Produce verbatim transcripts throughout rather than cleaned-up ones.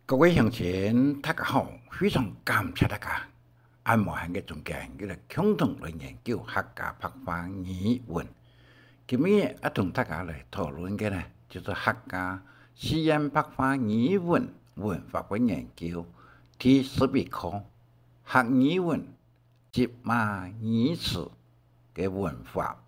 各位鄉親，大家好，非常感謝大家恁無閒个中間，又來共同來研究客家白話語文。今日愛同大家來討論个呢，就係客家四縣白話語文文法个研究第十一課，客語文 接罵語詞个文法，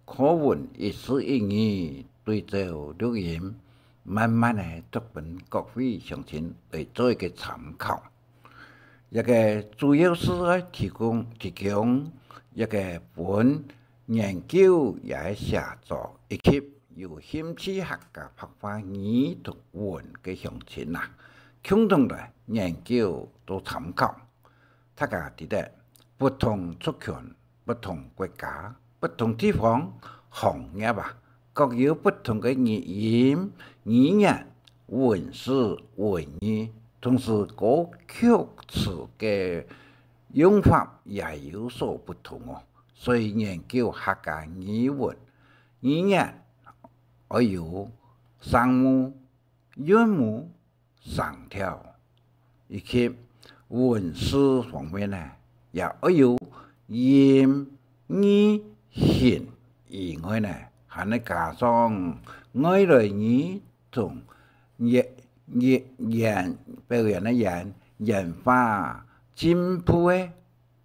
課文一字一語對照錄音，慢慢个讀分各位鄉親來做一個參考。這個主要係愛提供，提供一個分研究也係寫作，以及有興趣客家白話語同文个鄉親啊，共同來研究做參考。 大家知得，不同族群、不同國家、不同地方、行業啊，各有不同个語音、語言、文字、文意，同時歌曲詞个用法也有所不同哦。所以研究客家語文、語言，愛有聲母、韻母、 聲調，以及文字方面呢，也愛有音、義、形以外呢，還愛加上外來語同演、演、演、表演个演、演化、進步个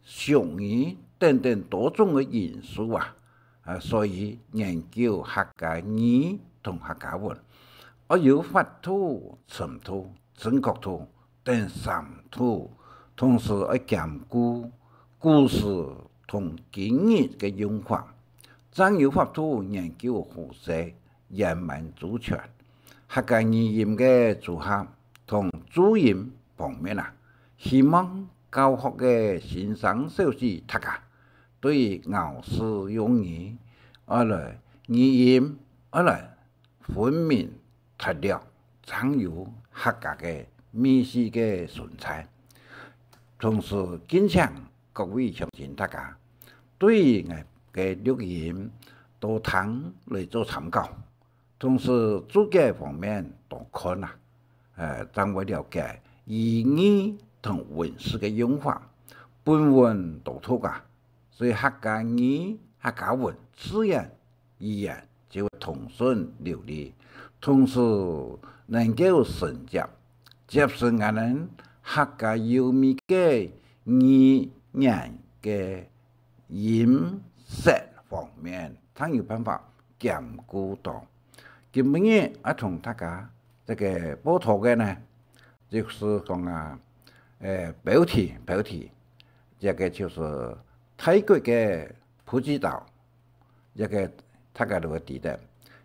俗語等等多種个因素啊，啊，所以研究客家語同客家文，愛有法度、程度、正確度等三度，同時愛兼顧古時同今日个用法，正有法度研究好勢，圓滿周全。客家語音个組合同注音方面啊，希望 教學个先生小姐大家，對於咬字用語，愛來語音，愛來分明脱略，正有客家个味緒个存在。同時敬請各位鄉親大家，對於𠊎个錄音多聽來做參考。 同時註解方面多看啊，呃，正會了解語義同文字个用法。本文多讀啊，所以客家語、客家文自然語言就會通順流利，同時能夠承接、接承𠊎等客家優美个語言个 音色方面，正有辦法兼顧到。今晡日愛同大家這個報導个呢，就係講啊，呃，標題，標題，這個就係泰國个普吉島，這個大家都會知得，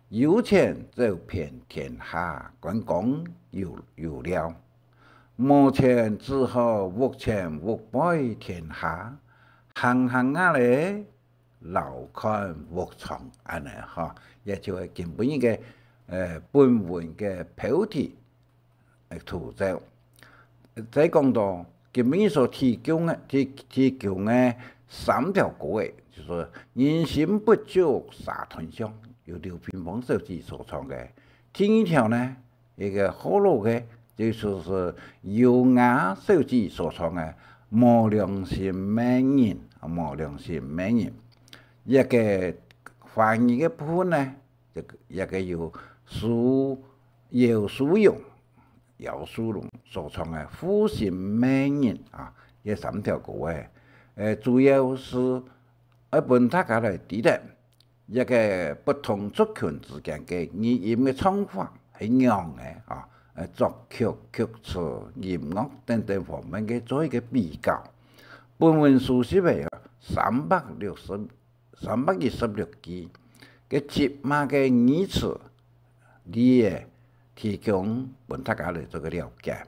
有錢走遍天下，觀光遊，遊尞。 無錢只好屋前屋背天下，行行啊咧，老看屋窗恁呢吼，也就係今晡日个，呃，本文个標題，呃，圖就。再講到今晡日所提供个，提，提供个三條歌仔，就係人心不足沙灘上，由劉屏風小姐所唱个。第二條呢， 一個學老个，就係優雅小姐所唱个《無良心个人》，《無良心个人》。這個華語个部分呢，這個，這個由蘇，姚蘇蓉，姚蘇蓉所唱个《負心个人》啊，這三條歌仔，呃，主要係愛分大家來知得， 這個不同族群之間个語音个唱法係仰仔啊，呃，作曲、曲詞、音樂等等方面个做一個比較。本文收集个三百六十，三百一十六句，个接罵个語詞，例仔提供分大家來做個了解，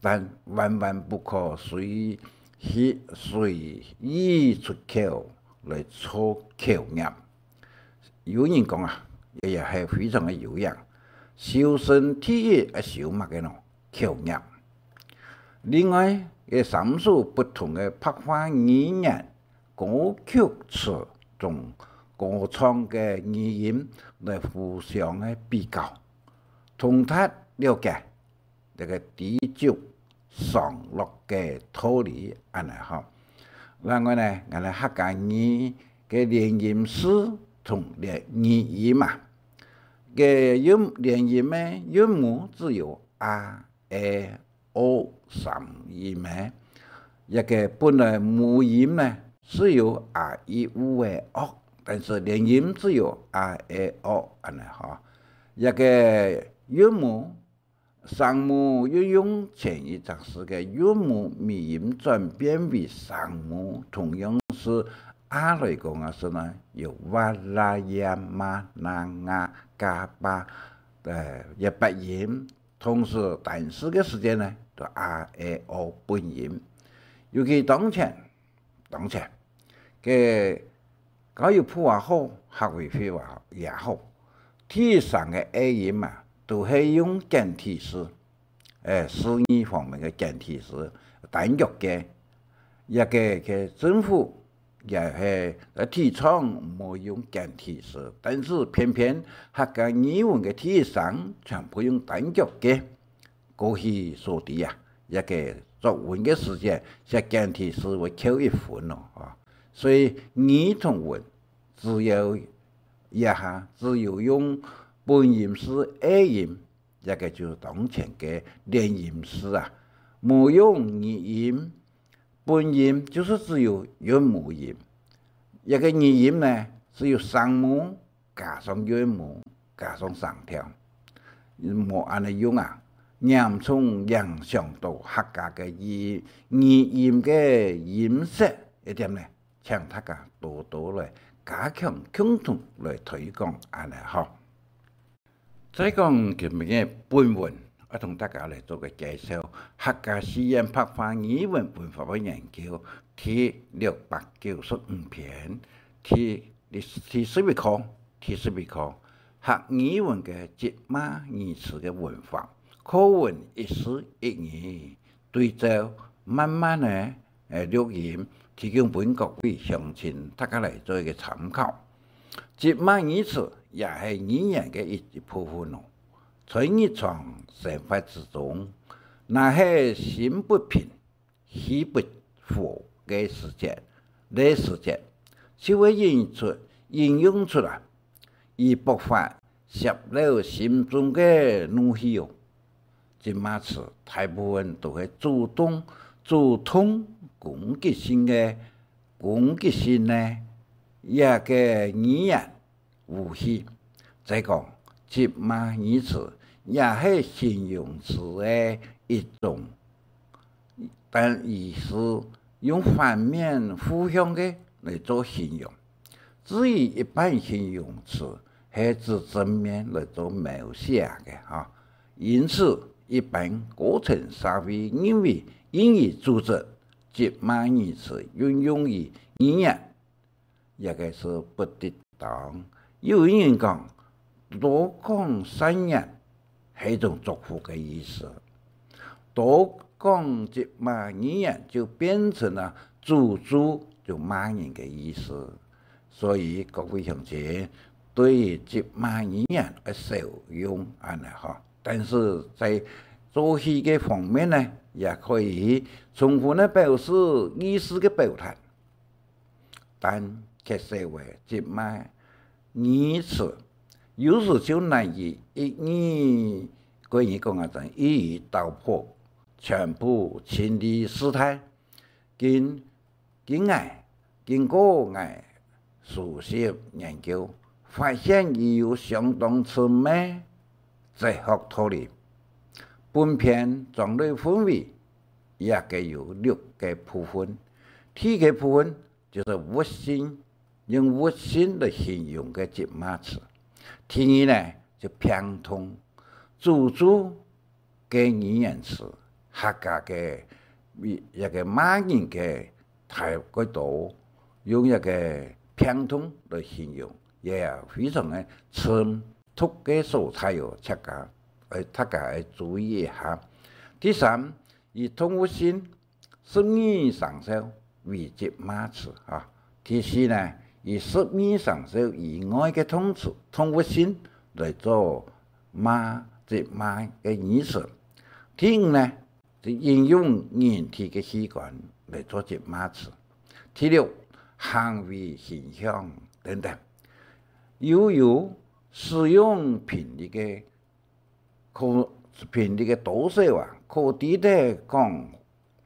但萬萬不可隨，隨意出口來做口業。 有人講啊，這也係非常个有影，修身第一愛修麼个呢？口業。另外，這三首不同个白話語言歌曲詞同歌唱个語音來互相个比較，通達了解這个知足常樂个道理，恁呢吼。另外呢，𠊎等客家語个連音詞同連語音啊，个韻，連音个韻母只有a、e、o三音个，這个本來母音呢，係有a、i、u个o，但是連音只有a、e、o恁呢吼。這个韻母聲母運用前一隻字个韻母尾音轉變為聲母，同樣係a來講啊，係呢，有va、la、ya、ma、na、nga、ka、pa，呃，這八音。同時單字个時節呢，就a、e、o本音。尤其當前，當前个教育部也好，客委會也好，第一聲个e音啊，都係用簡體字。誒，字義方面个簡體字，單腳个，這个，个政府也係在提倡毋好用簡體字，但是偏偏客家語文个第一聲全部用單腳个。過去所知啊，這个作文个時節，寫簡體字會扣一分咯，啊。所以語同文，只有這下只有用本音係e音， 這个就當前个連音詞啊，無用語音，本音就係只有韻母音。這个語音呢，只有聲母加上韻母加上聲調，無恁呢用啊，嚴重影響到客家个語，語音个音色一點呢，請大家多多來加強共同來推廣恁呢吼。 再講今日个本文，愛同大家來做个介紹，客家四縣白話語文文法个研究第六百九十五篇，第，第，第十一課，第十一課，客語文个接罵語詞个文法，課文一字一語， 對照慢慢个，誒，錄音，提供分各位鄉親大家來做一个參考。接罵語詞也係語言个一，一部分哦。在日常生活之中，若係心不平、氣不和个時節，个時節，就會引出，引用出來，以爆發洩漏心中个怒氣哦。 接罵詞大部分都係主動，主動攻擊性个，攻擊性个，這个語言武器。再講，接罵語詞也係形容詞个一種，但意思用反面、負向个來做形容。至於一般形容詞，係指正面來做描寫个哈。 因此，一般高層社會認為用於阻止接罵語詞運用於語言，這个係不適當。有人講，多講善言係一種祝福个意思，多講接罵語言就變成了詛咒，就罵人个意思。所以各位鄉親，對於接罵語言愛少用恁呢吼。 但是在造句个方面呢，也可以充分个表示意思个表達，但缺少个接罵語詞，有時就難以一語，過去講啊，一語道破，全部清理事態。今 經𠊎，經過𠊎熟悉研究，發現佢有相當深个哲學道理。本篇將佢分為，也个有六个部分。第一个部分就係物性，用物性來形容个接罵詞。第二呢，就病痛、詛咒， 个語言詞，客家个一个罵人个大个多，用一个病痛來形容，也非常个深度个所在哦，大家，呃，大家愛注意一下。第三，以動物性 十二生肖為接罵詞啊。第四呢，以十二生肖以外个動詞、動物性來做罵、接罵个語詞。第五呢，就應用人體个器官來做接罵詞。第六，行為形象等等。又有使用頻率个，可，頻率个多少啊，可知得講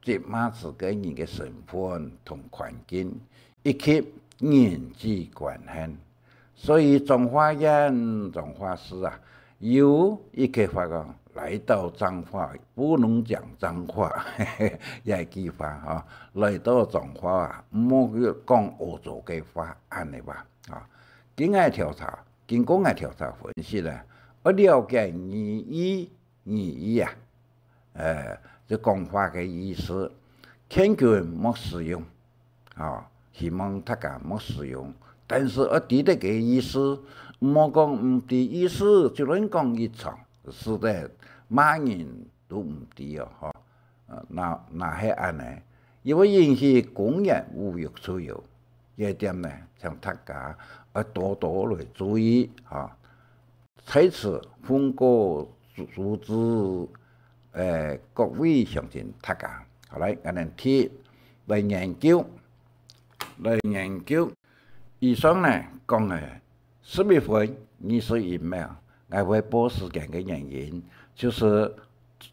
接罵詞个人个身份同環境，以及人際關係。所以彰化縣彰化市啊，有一句話講：「來到彰化，不能講髒話。」這句話哈，來到彰化啊，毋好講屙糟个話，恁呢吧，啊，經過調查，經過𠊎調查分析呢，愛了解語義，語義啊，呃，這講話个意思，勸君莫使用。 哦，希望大家莫使用。但是愛知得个意思，毋好講毋知意思，就亂講一場，使得罵人都毋知哦，吼。呃，若，若係恁呢，又會引起公然侮辱罪哦。這一點呢，請大家愛多多來注意，吼。 在此奉告諸，諸位，呃，各位鄉親大家。好，來，𠊎等第一來研究，來研究。以上呢，講个十一分二十一秒，𠊎會報時間个原因，就係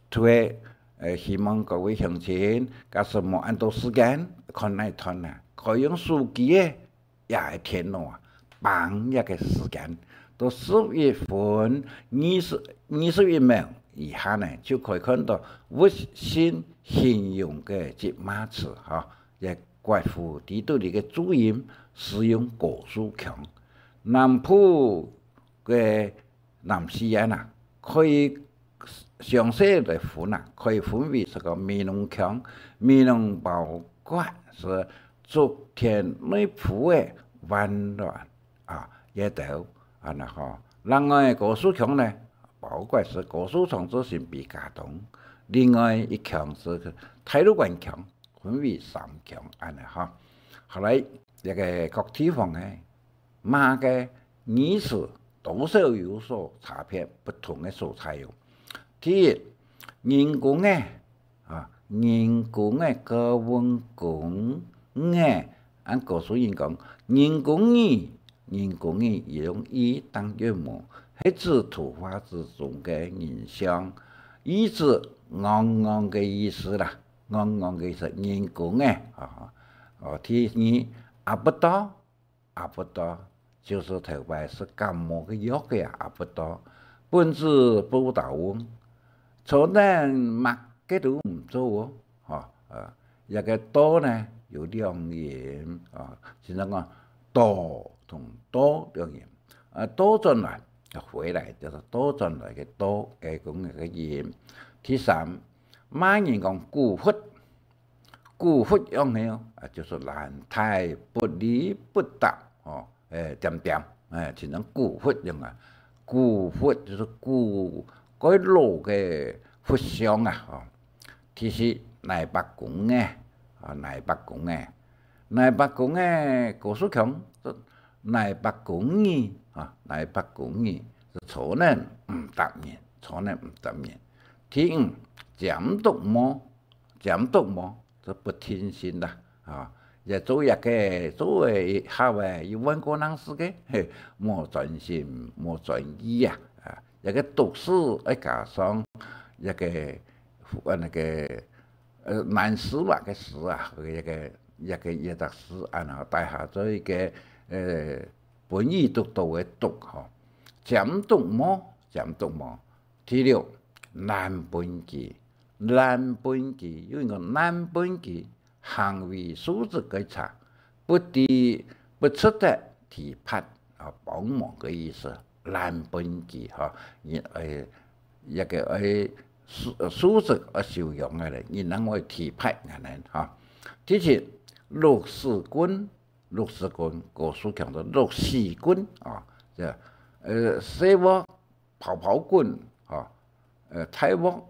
在，呃，希望各位鄉親，假使無恁多時間，看哪段呢，可以用手機个 也係電腦啊，嘭一个時間，到十一分二十，二十一秒以下呢，就可以看到不幸形容个接罵詞，吼，也關乎知得你个注音使用高樹腔。南部个 南四縣啊，可以詳細來分啊，可以分為這个美濃腔、美濃包括係竹田內埔个灣巒啊，這兜恁呢吼。另外高樹腔呢，包括係高樹、長治、新埤、佳冬，另外一腔係大路關腔，分為三腔恁呢吼。好來，這个各地方呢， 罵个語詞多少有所差別，不同个所在哦。第一，人工个，啊，人工个，過分工个，恁高樹人講，人工語，人工語用意當韻母，係指圖畫之中个人像，意指戇戇个意思啦，戇戇个意思，人工个，啊，哦，第二，阿不多， 阿不多，就係頭擺食感冒个藥个啊，阿不多。本子不倒翁，坐等麼个都毋做哦，吼，呃，這个倒呢，有兩音，啊，就像講倒同倒兩音。啊，倒轉來，啊，回來，就係倒轉來个倒，个講个音。第三，罵人講古佛， 古佛樣个哦，啊，就係懶怠、不理不答，吼，欸，恬恬，欸，就像古佛樣啊。古佛就係古，蓋老个佛像啊，吼。第四，泥伯公个，啊，泥伯公个，泥伯公个高樹腔，泥伯公語，啊，泥伯公語，係坐等毋答人，坐等毋答人。第五，尖督毛， 尖督毛，就不定性啦，啊，也做一个，做一下仔，又換過人事个，嘿，無專心，無專意啊，啊，這个讀書愛加上這个，呃，那个，呃，難思吧个思啊，這个，這个，這个字啊，然後大家做一个，呃，本意讀到个讀，吼。尖督毛，尖督毛， 第六，懶畚箕，懶畚箕，有人講懶畚箕，行為素質个差，不知，不值得提拔，啊，幫忙个意思，懶畚箕，吼，你，呃，這个，呃，素，素質，呃，修養个人，你能夠提拔个人，吼。第七，祿屎棍， 祿屎棍，高樹腔个祿屎棍啊，這，呃，細鑊跑跑滾啊，呃，大鑊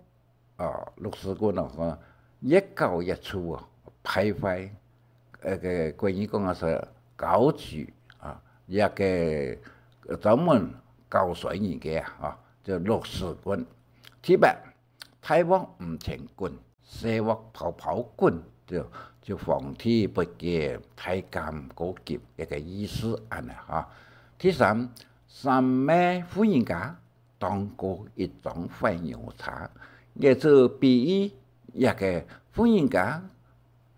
啊，祿屎棍啊，越搞越粗啊，敗壞，呃，个國語講啊係搞舉啊，這个專門搞衰人个啊，啊，就祿屎棍。第八，大鑊毋曾滾，細鑊泡泡滾，就，就皇帝不急，太監毋過急，這个意思恁呢哈。第三，三个婦人家當過一張壞牛車，也就比喻這个婦人家，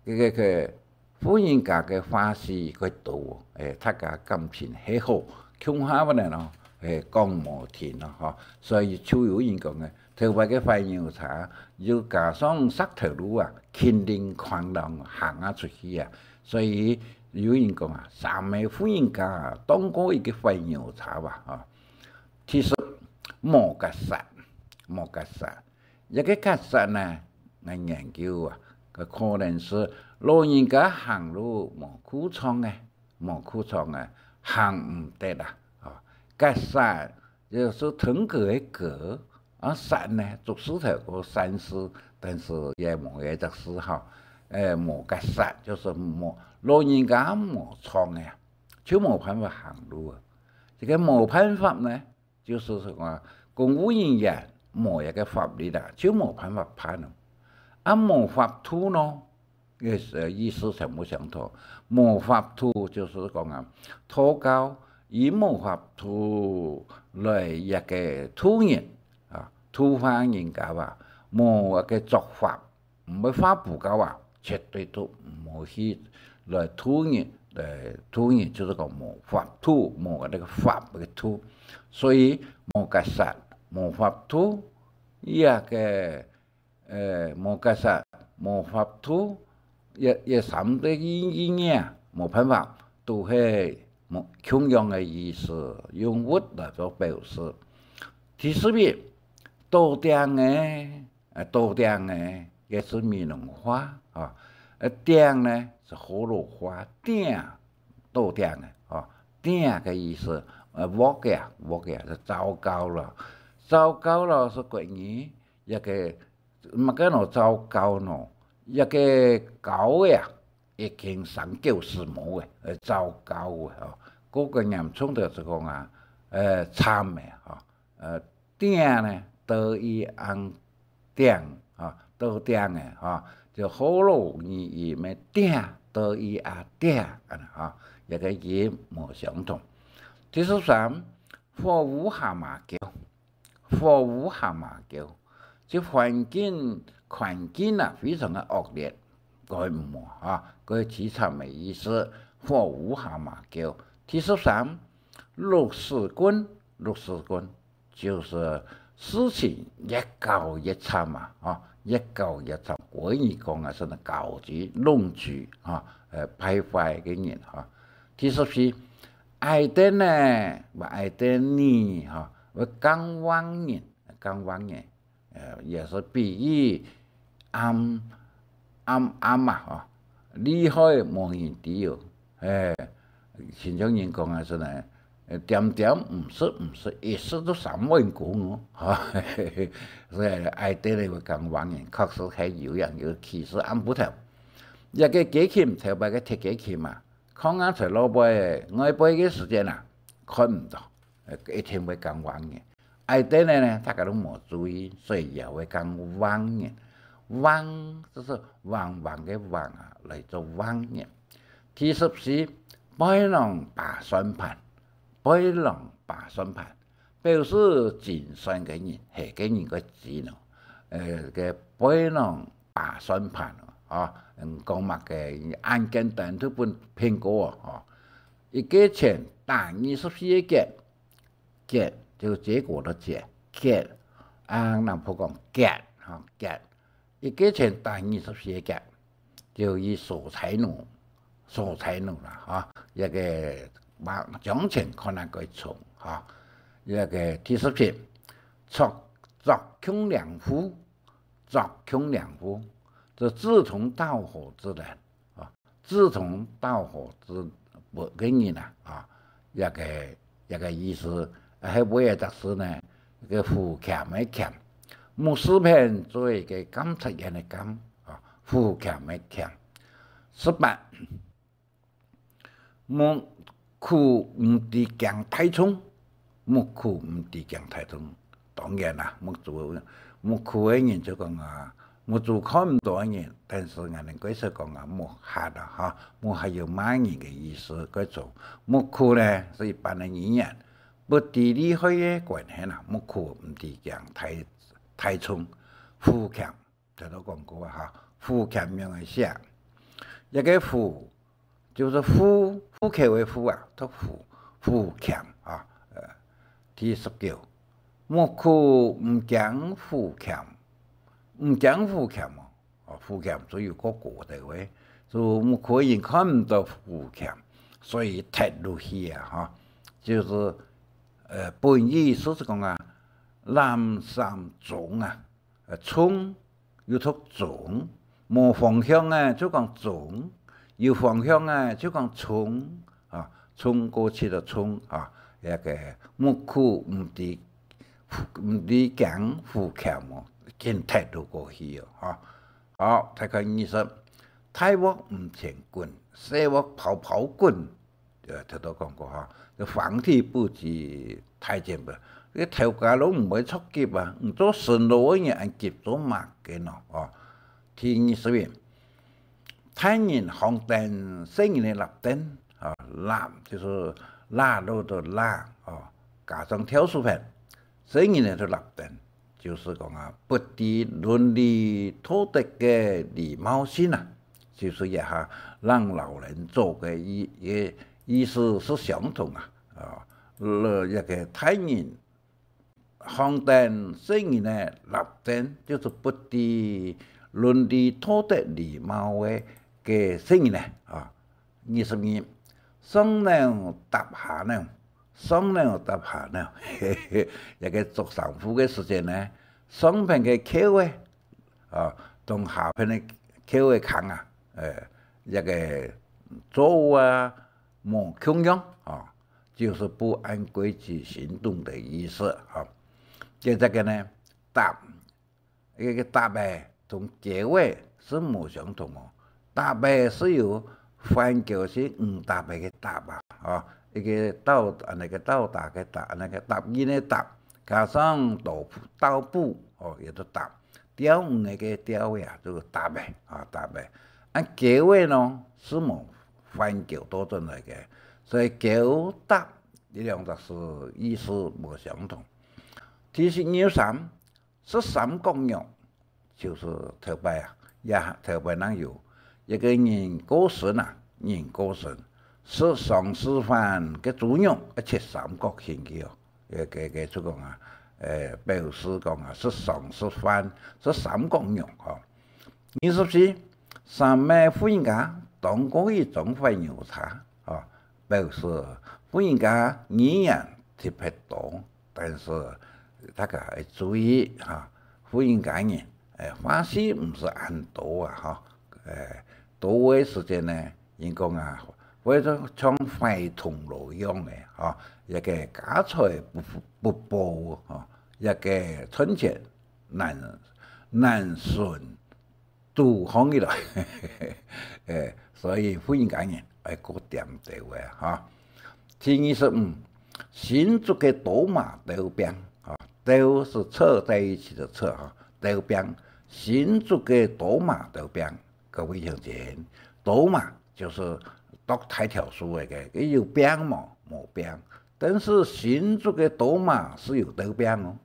這个，个婦人家个話事个多，誒，大家感情係好，共下个呢咯，誒，講無停咯，吼。所以就有人講个，頭擺个壞牛車，又加上石頭路啊，叮鈴哐啷行啊出去啊。所以有人講啊，三个婦人家啊，當過一个壞牛車吧，吼。第十，無結煞，無結煞。這个結煞呢，𠊎研究啊，个可能係老人家行路無固著个，無固著个，行毋得啊。哦，結煞就係藤格个格，啊，煞呢，竹字頭个煞字，但是也無這隻字哈。誒，無結煞，就係無，老人家無著个，就無辦法行路啊。這个無辦法呢， 就係講啊，公務人員無這个法律啊，就無辦法辦咯。啊，無法度咯，也係意思全無相同。無法度就係講啊，道教以無法度來這个度人啊，度化人家啊，無這个做法， 毋會化不夠啊，絕對都毋好去來度人，來度人，就係講無法度，無那个法个度。所以無結煞，無法度，這个，呃，無結煞，無法度，這，這三个意，意義啊，無辦法，都係無，共樣个意思，用物來做表示。第十一，多定个， 呃，多定个，也係美濃話，啊。呃，定呢，係河洛話，定，多定个，啊。定个意思，呃，鑊个啊，鑊个啊，係糟糕了。糟糕了係國語，這个，麼个喏，糟糕喏，這个糕个啊，已經生狗屎毛个，呃，糟糕个，啊。過个嚴重个就講啊，呃，慘个，啊。 呃，定呢，德語安定，啊，多定个，啊，就河洛語音个定，德語啊定，恁呢，啊，這个音無相同。第十三，火烏蝦蟆噭，火烏蝦蟆噭，這環境，環境啊，非常个惡劣，該毋好，啊，該悽慘个意思，火烏蝦蟆噭。第十三，祿屎棍，祿屎棍， 就係事情越搞越慘啊，吼，越搞越慘。國語講啊，係該搞局、弄局，吼，呃，敗壞个人，吼。第十四，矮凳仔，或矮凳仔，吼，會更橫人，更橫人，呃，也係比喻 暗，暗，暗啊，吼，厲害無人知哦。嘿，親像人講啊，係呢，呃，點點毋食毋食，一食都三碗公哦，吼。所以矮凳仔會更橫人，確實係有影，尤其係暗晡頭。這个雞禽，頭擺个鐵雞禽嘛，囥啊在外背，外背个時間啊，看毋到，呃，一定會更橫人。 矮凳仔呢，大家都無注意，所以也會講橫人。橫就係橫橫个橫啊，來做橫人。第十四，背囊扒算盤，背囊扒算盤，表示精算个人，係个人个知咯。呃，个背囊扒算盤哦，啊，嗯，講麼个案件單獨分蘋果哦，吼。一个錢打二十四个結， 結，就結果个結，結。啊，南部講結，吼，結。一个錢打二十四个結，就以守財奴，守財奴啦，吼，這个將錢看啊較重，吼。這个第十七，作，作窮糧戶，作窮糧戶，就志同道合之人，啊， 志同道合之物个人啊，啊，這个，這个意思，啊，係為个就是呢，个扶鉗个鉗，木字邊做一个監察院个監，啊，扶鉗个鉗。十八，木牯毋知驚大蟲，木牯毋知驚大蟲。當然啦，目珠，目苦个人就講啊，目珠看毋到个人，但是𠊎等過去講啊，目瞎啊，哈，目瞎有罵人个意思，該種目苦呢，係一般个語言，不知利害个關係啦，目苦毋知驚，大，大眾，苦儉，頭頭講過啊，哈，苦儉樣个寫。一个苦，就係苦，苦口个苦啊，讀苦，苦儉啊。呃，第十九，目苦毋驚苦儉，毋驚苦儉哦，哦，苦儉就有个過頭个，就目苦个人看毋到苦儉，所以踢落去啊，哈，就係，呃，本意就係講啊，濫糝衝啊， 呃，衝，又讀衝，無方向个就講衝，有方向个就講衝，啊，衝過去个衝，啊，該个目苦毋知，毋知驚苦儉哦，緊踢落過去哦，哈。好，再看二十，大鑊毋千滾，細鑊泡泡滾。 呃，頭頭講過哈，這皇帝不急太監不，這頭家都毋會著急啊，你做臣老个人恁急做麼个呢？哦，第二十一，大人䟘凳，細人仔躼凳，啊，躼就係拉攏个拉，哦，加上挑手片，細人仔就躼凳。 就係講啊，不知倫理道德个禮貌性啊，就係這下讓老人坐个意，个意思係相同啊。啊，呃，一个大人䟘凳，細人仔躼凳，就係不知倫理道德禮貌个，个細人仔啊。 二十二，上樓搭下樓，上樓搭下樓，一个著衫褲个時節呢，上片个轎仔，啊，同下片个轎仔空啊，呃，一个做啊，無共樣，啊，就係不按規矩行動个意思，啊。接著个呢，搭， 該个搭仔同轎仔係無相同哦。搭仔係有翻橋式五搭仔个搭啊，吼，一个倒，恁呢个倒搭个搭，恁呢个搭印个搭，加上倒，倒步，吼，也就搭。吊魚个个吊啊，就搭仔，啊，搭仔。啊，轎仔呢，係無翻橋倒轉來个，所以橋搭這兩隻字意思無相同。第十二三， 食三角肉，就係頭擺啊，也頭擺正有，一个人過身啊，人過身，食喪事飯个豬肉，愛切三角形去哦。个，个，个就講啊，誒，表示講啊，食喪事飯，食三角肉吼。二十四，三个婦人家當過一張懷牛車，吼，表示婦人家語言特別多。 但是大家愛注意哈，婦人家人，誒，話事毋係恁多啊，吼，誒，多个時節呢，人講啊，會像壞銅鑼樣个，吼，一个家財不，不保，吼，一个賺錢難，難順 堵䟘起來。誒，所以婦人家人愛顧恬兜仔，哈。第二十五，新竹个刀嫲鬥柄，啊，鬥係扯在一起的扯，哈，鬥柄，新竹个刀嫲鬥柄，各位鄉親，刀嫲就係剁大條樹个，該有柄無？無柄。但是新竹个刀嫲係有鬥柄哦。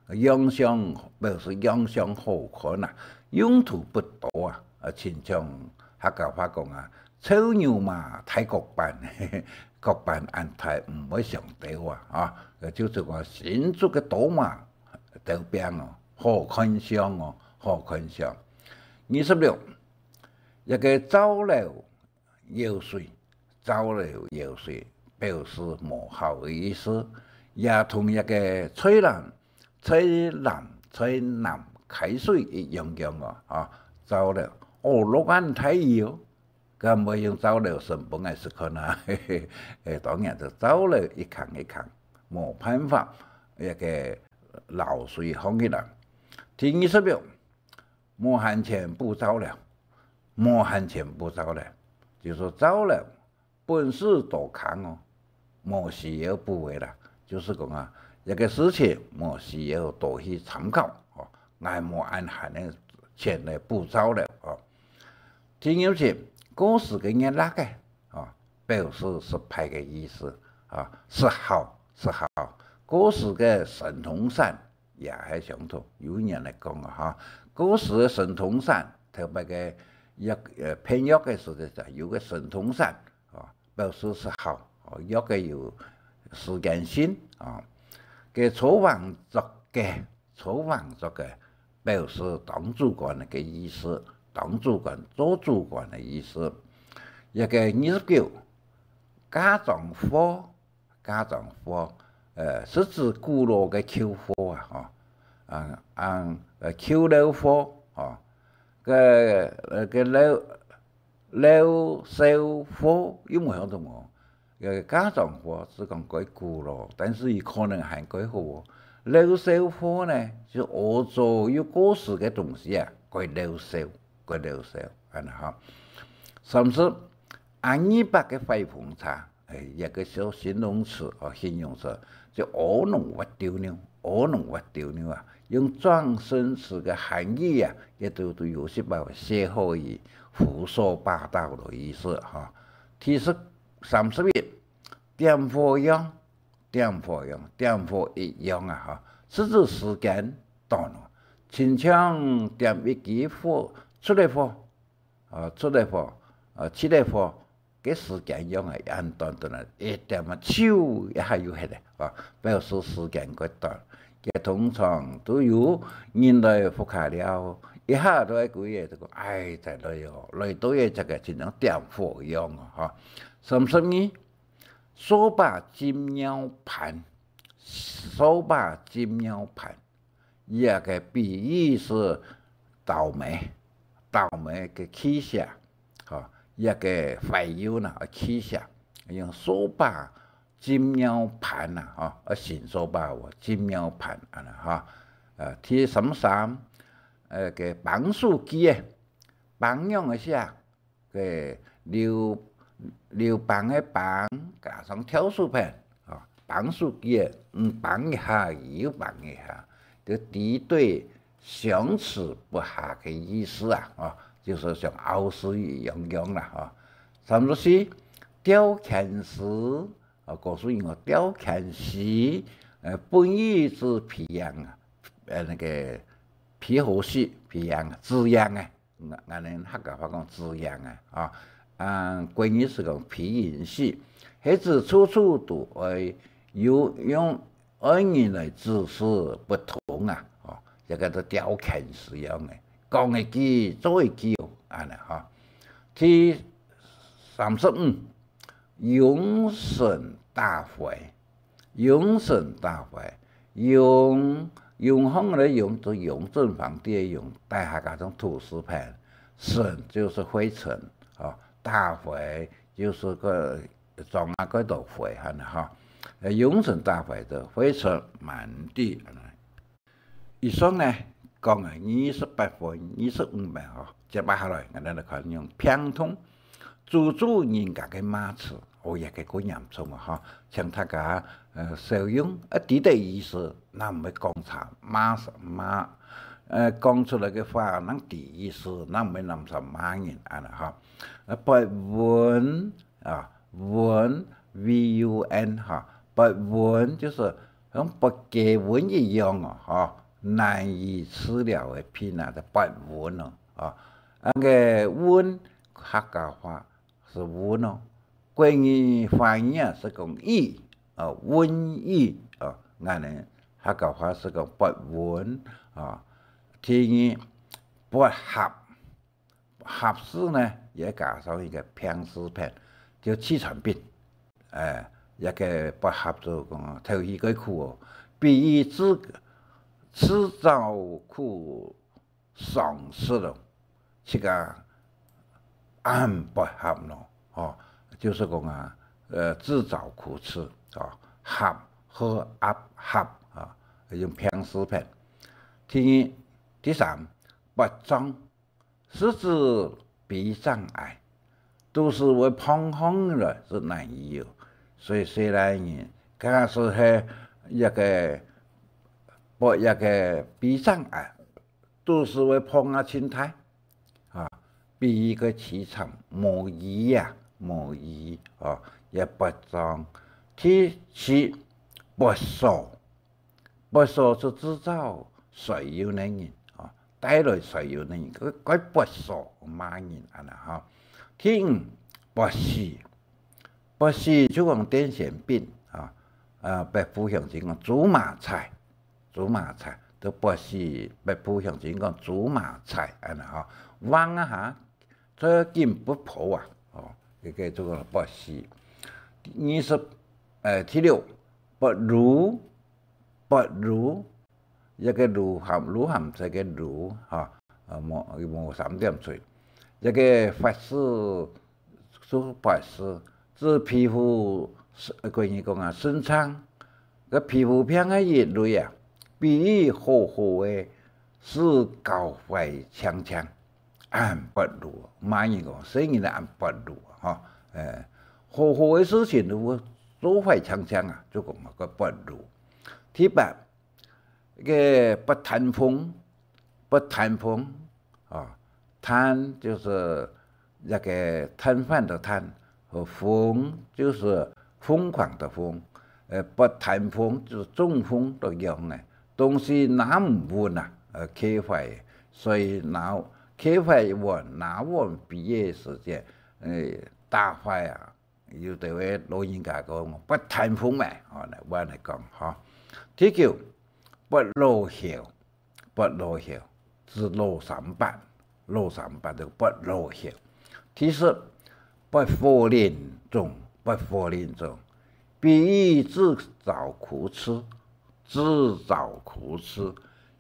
樣相，表示樣相好看啊，用途不多啊，啊，親像客家話講啊，臭牛嫲大角板，角板恁大毋會相鬥啊，啊，就係講新竹个刀嫲鬥柄哦，好看相哦，好看相。二十六，一个燥流 舀水，燥流舀水，表示無好个意思，也同一个菜籃，菜籃，菜籃㧡水一樣樣哦，啊，燥流，哦，落恁大雨哦，敢會用燥流伸分𠊎食看啊？嘿嘿，誒，當然就燥流一囥一囥，無辦法，一个撈水䟘起來。第二十六， 無閒錢補燥流，無閒錢補燥流，就係燥流本是多空哦，無需要補个啦。就係講啊，一个事情無需要多去參考，吼， ，𠊎無恁閒个錢來補習了，哦。第二節，過時个日曆个，哦，表示失敗个意思，啊，失效，失效。過時个神通傘也係相同，有人來講啊，哈，過時个神通傘，特別个藥，呃，騙藥个時節，有个神通傘，啊，表示失效，哦，藥个有時間性，啊。个左橫作个，左橫作个，表示當主管个意思，當主管、做主管个意思。一个二十九，嫁妝貨，嫁妝貨，呃，是指古老个舊貨啊，吼，啊，啊，呃，舊老貨，吼，个，呃，个老，老少貨又無相同哦。呃，嫁妝貨是講較古老，但是佢可能還較好哦。老少貨呢，就學做又過時个東西啊，較老少，較老少，恁呢哈。三十，阿二伯个壞風車， 哎，一个小形容詞，哦，形容詞，就阿孬滑溜溜，阿孬滑溜溜啊，用狀聲詞个含義啊，也都，都有時把歇後語、胡說八道个意思哈。第十，三十一，點火樣，點火樣，點火一樣啊哈，是指時間到了，親像點一支火，出个火， 啊，出个火，啊，起个火，个時間樣啊，恁短短啊，一點啊，咻，一下又忒了，啊，表示時間較短。佢通常都有人來屋下了，一下都愛歸个，就講，哎，再來哦，來到个這个親像點火樣哦，哈。三十二，掃把浸尿盤，掃把浸尿盤。 這个比喻是倒霉，倒霉个去勢，吼，這个壞運啊，去勢，用掃把浸尿盤啊，吼，啊，新掃把哦，浸尿盤恁呢，吼。呃，第三十三，呃，个挷手機个，挷樣个寫， 个溜，溜挷个挷，加上挑手旁，啊，挷手機个，嗯，挷一下又挷一下，就敵對相持不下个意思啊，啊，就係像拗手一樣樣啦，啊。三十四，吊牽絲，啊，告訴你哦，吊牽絲，呃，本意係皮罨啊，呃，那個皮猴鬚，皮罨啊，紙罨啊。 𠊎，𠊎等客家話講紙罨啊，啊，啊，國語係講皮銀絲，係指處處都愛有用愛人來指示不通啊，哦，這个就吊牽絲樣个，講一句做一句哦，恁呢哈。第三十五，龍神打灰， 龍神打灰，龍，龍鳳个龍，就雍正皇帝个雍，底下加上土字旁，神就係灰塵，哦，打灰就係个，裝啊，个多灰恁呢哈。呃，龍神打灰就灰塵滿地，恁呢。以上呢，講个二十八分、二十五分吼，接下來，𠊎等來看用病痛 詛咒人家个罵詞，哦，這个較嚴重啊，吼。請大家，呃，少用，啊，知得意思，正毋會講差，罵，罵，呃，講出來个話，正知意思，正毋會濫糝罵人，恁呢，吼。啊，發昏，啊，昏，V U N，吼，發昏就係像發雞瘟一樣哦，吼，難以治療个病啊，就發昏哦，吼。啊，該昏，客家話 係瘟哦。國語翻譯啊係講疫，啊，瘟疫，啊，𠊎等客家話係講發瘟，啊。第二，發合，合字呢，也加上一个病字旁，就氣喘病。哎，這个發合就講透氣个苦哦，比喻自，自找苦 上司咯，自家恁發合咯，吼，就係講啊，呃，自找苦吃，吼，合，h、ap，合，啊，用病字旁。第二，第三，發障，係指比障礙，都係會碰碰來係難醫哦。所以細倈人，假使係一个，發一个比障礙，肚屎會膨啊盡大，啊，比喻个淒慘，無依啊，無依，哦，也發脹。第七，發燒，發燒就製造衰幼个人，哦，帶來衰幼个人，該，該發燒罵人恁呢，哈。第五，發死，發死就講癲癇病，啊，啊，北部鄉親講豬嫲菜，豬嫲菜，就發死，北部鄉親講豬嫲菜，恁呢，哈。橫啊下， 這緊發泡啊，哦，這个就講發死。二十，呃，第六，發癆，發癆，一个癆含，癆含在个癆，哈，啊，無，無三點水。一个發屎，就發屎，指皮膚，呃，國語講啊，生瘡，个皮膚病个一類啊，比喻好好个，事搞壞淨淨。 恁發癆，罵人講，細人仔恁發癆，吼，欸，好好个事情如果做壞淨淨啊，就講該發癆。第八，該發癲瘋，發癲瘋，啊，癲就是那個攤販的攤，和瘋就是瘋狂的瘋，呃，發癲瘋就是中風个樣呢，東西拿毋穩啊，呃，徛壞，所以拿，徛壞碗，拿碗杯个時節，呃，打壞啊，有兜个老人家講，發癲瘋咩，哦，來，我來講，吼。第九，發老嬈， 發老嬈，指老三八，老三八就發老嬈。第十，發火龍種，發火龍種，比喻自找苦吃，自找苦吃。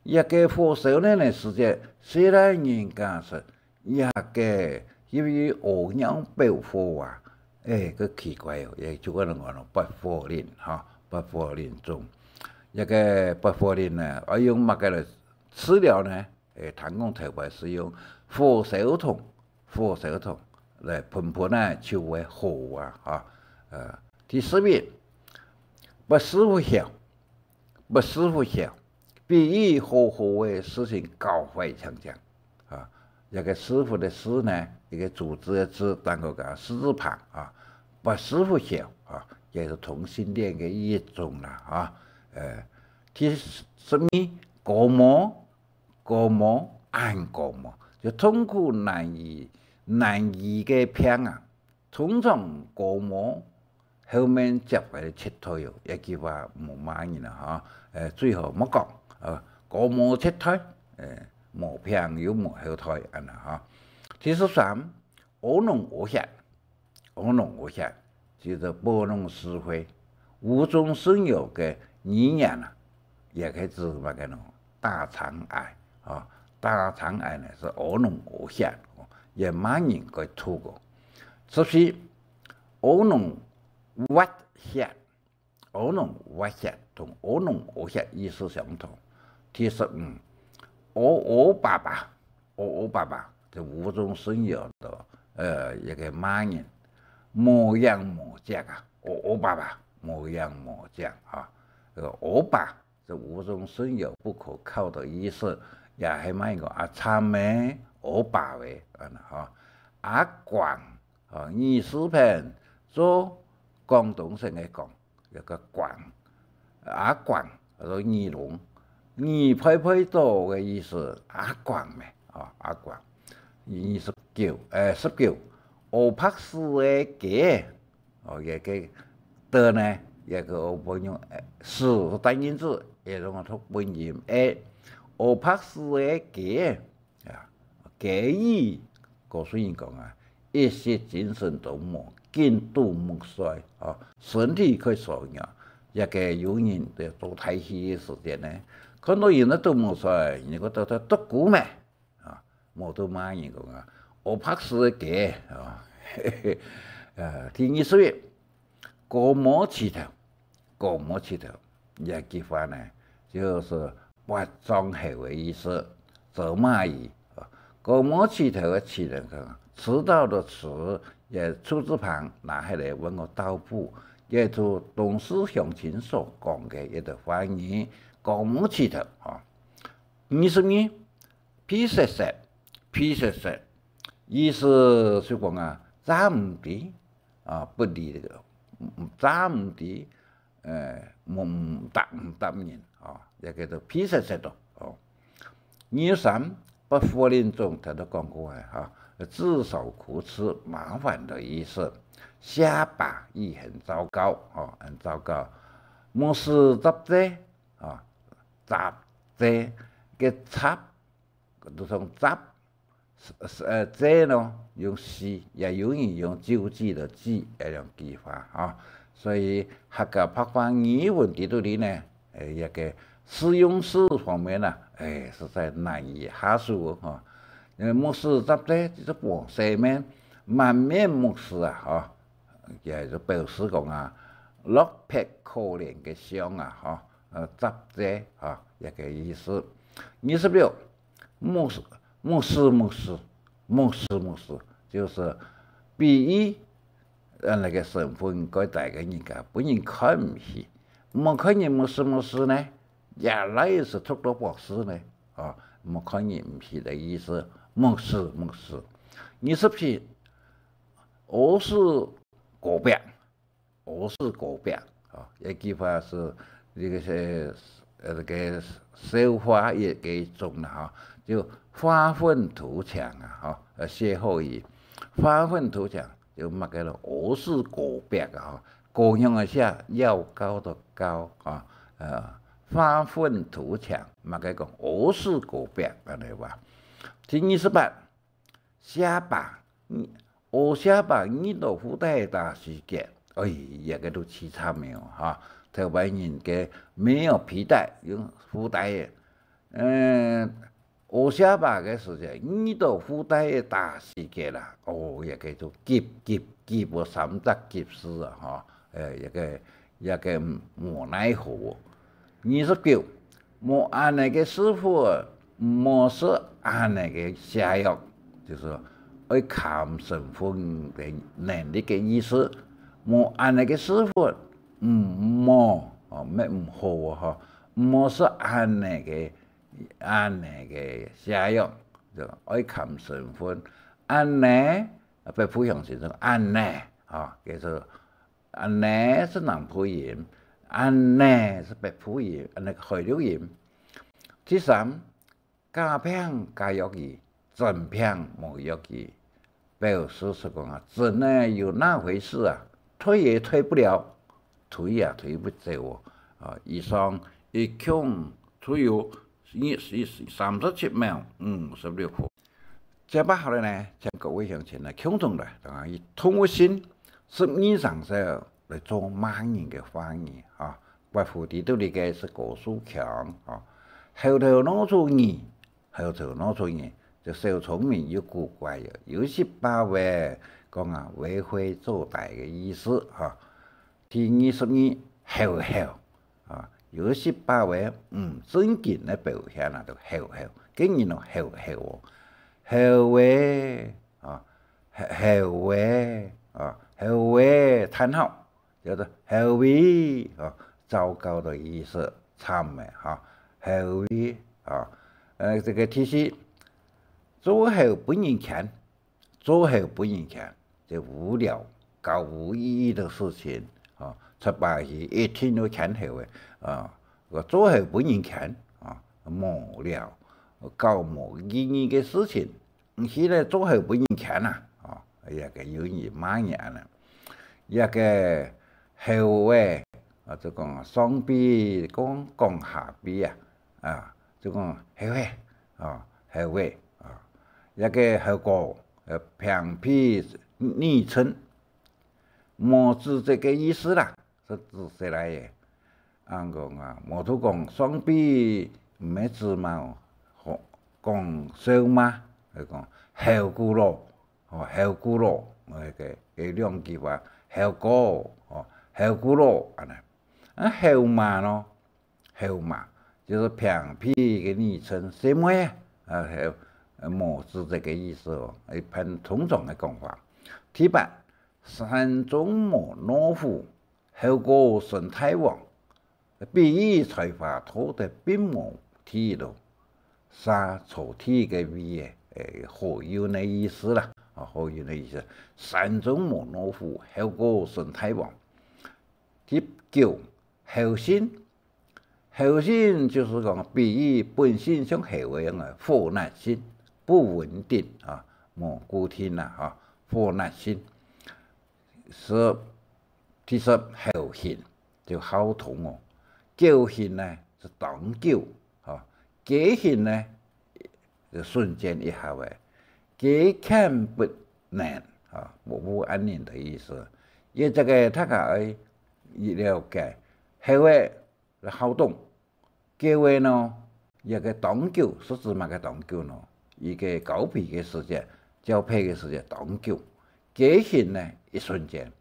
一个火燒等个時節，細人人家食， 這个因為屙尿飆火啊，欸，个奇怪哦，也就可能講咯，發火龍，吼，發火龍種。這个發火龍呢，愛用麼个來治療呢？欸，聽講頭擺係用火燒筒，火燒筒來噴噴啊，就會好啊，吼。呃，第十一，發屎朏嬈， 發屎朏嬈，比喻好好个事情搞壞淨淨。啊，這个屎朏个屎呢，一个竹子个子，頂高加個屎字旁啊，發屎朏嬈啊，也係同性戀个一種啦，啊。呃，第十二，膈毛，膈毛，恁膈毛，就痛苦難醫，難醫个病啊。 通常膈毛後面接个切菜哦，這句話無罵人啊，吼，呃，最好莫講，呃，膈毛切菜，呃，無病又無後代，恁呢，吼。第十三，屙膿屙血，屙膿屙血，就係搬弄是非，無中生有个語言啊， 也可以指麼个呢？大腸癌，啊，大腸癌呢係屙膿屙血，哦，也罵人个吐个。十四，屙膿挖血，屙膿挖血同屙膿屙血意思相同。第十五，屙屙巴巴，屙屙巴巴，就無中生有个，呃，一个罵人，無影無跡啊，屙屙巴巴，無影無跡啊，呃，屙巴 就無中生有、不可靠的意思，也係罵人講阿慘个、屙巴个，恁呢吼。阿光，吼，耳屎片，做廣東省个廣，一个光。阿光，叫做耳聾，耳背背到个意思，阿光咩，吼，阿光。二十九，欸，十九，屙白屎个雞， 哦，這个的呢，這个我本用，呃，屎係單音字，也用讀本音，欸，屙白屎个雞，啊，雞語，古時人講啊，一息精神都無，緊啄目睡，哦，身體可以所以啊，這个有人在做大戲个時節呢，看到人在啄目睡，人家都在啄骨咩。 啊，無都罵人講啊，屙白屎个雞，啊。呃，第二十一，膈毛刺頭，膈毛刺頭，這句話呢，就係發脹後个意思，責罵語。啊，膈毛刺頭个刺呢，講，遲到的遲，也出字旁拿下來換個到步，也就東勢鄉親所講个一个話語，膈毛刺頭，啊。二十二，皮塞塞，皮塞塞，意思就講啊，詐毋知啊，不理个，詐毋知，呃，毋，毋答，毋答應啊，也叫做皮塞塞咯，哦。二十三，不負任重，頭先講過个哈，自討苦吃麻煩的意思。下把意很糟糕，哦，很糟糕。目屎雜渧，啊，雜渧个雜，就像雜，呃，渧咯，用四，也有人用酒醉个醉，這兩句話啊。所以客家白話語文裡肚裡呢，誒，這个使用詞方面啊，誒，實在難以下手哦。因為目屎雜渧，就是無洗面，滿面目屎啊，吼。 也就表示講啊，落魄可憐个相啊，吼，呃，雜渧啊，這个意思。二十六，目屎，目屎，目屎，目屎，目屎，就是比喻，呃，該个身份較低个人家，分人看毋起。莫看人目屎目屎呢，也來是讀到博士呢，啊，莫看人毋起个意思，目屎，目屎。二十七， 屙屎摃壁，屙屎摃壁，啊，這句話是這个是，呃，這个笑話个一種啦，哈，就發憤圖強啊，哈，呃，歇後語，發憤圖強，就麼个咯，屙屎摃壁啊，哈，摃樣个寫，要高的高啊，呃，發憤圖強，麼个講屙屎摃壁，恁呢話。第二十八， 下把，嗯，屙下把，遇到褲帶打死結。哎，這个都悽慘个哦，哈。頭擺人个沒有皮帶，用褲帶个。呃，屙下把个時節，遇到褲帶打死結啦。哦，這个就急，急，急，哦，三隻急字啊，哈。呃，這个，這个無奈何。二十九， 無恁呢个屎朏，毋好食恁呢个瀉藥，就係愛看身份个能力个意思。無恁呢个屎朏，毋好，哦，毋係毋好哦，吼，毋好食恁呢个，恁呢个瀉藥，就愛看身份。恁呢，北部鄉親就恁呢，吼，叫做 恁呢係南部音，恁呢係北部音，恁呢海陸音。第三，假病假藥醫，真病無藥醫，表示係講啊，真个有那回事啊，推也推不了，推也推不走哦。啊，以上一共都有二十、三十七秒五十六分。 接下來呢，請各位鄉親來共同來，同佢動物性十二生肖來做罵人个話語啊。括弧裡肚裡个係高樹強啊，猴頭老鼠耳，猴頭老鼠耳，就小聰明又古怪个，有時把話講啊，為非作歹个意思哈。第二十二，猴猴 啊，有時把話毋正經个表現啊，就猴猴，該人哦猴猴哦，猴仔，啊，猴猴仔，啊，猴仔，嘆號，叫做猴仔，啊，糟糕的意思，慘个哈，猴仔，啊，呃，這个第四，做猴分人譴， 做猴分人譴，這無聊、搞無意義的事情，啊，出把戲一定愛譴猴个，啊，做猴分人譴，啊，無聊、搞無意義个事情，毋去咧做猴分人譴啊，啊，這个有人罵人啊，這个猴仔，啊，就講上臂講講下臂啊， 啊，就講猴仔，啊，猴仔，啊，這个猴哥，呃，平皮昵稱，無指責个意思啦，係指示來个。恁講啊，無就講上臂毋係指嘛，吼，講笑嘛，就講猴牯佬，吼，猴牯佬，該个，該兩句話，猴哥，吼，猴牯佬，恁呢。啊，猴嫲咯， 猴嫲，就係平皮个昵稱，細妹啊，啊，猴，呃，無指責个意思哦，一般通常个講法。第八，山中無老虎，猴哥生大王，比喻才華大得並無第一咯。儕坐地个位仔，誒，好運个意思啦，啊，好運个意思。山中無老虎，猴哥升大王。第九，猴性。猴性就係講，比喻本性像猴个樣个，火熱性，不穩定啊，無固定啦，哈，火熱性。十，第十，猴性，就好動哦。狗性呢，係當久，哈，雞性呢，就瞬間一下个。雞犬不能，哈，無，無恁樣个意思。也這个大家愛了解，猴仔好動，狗仔呢，這个當久，係指麼个當久呢？一个交配个時節，交配个時節當久，雞性呢，一瞬間。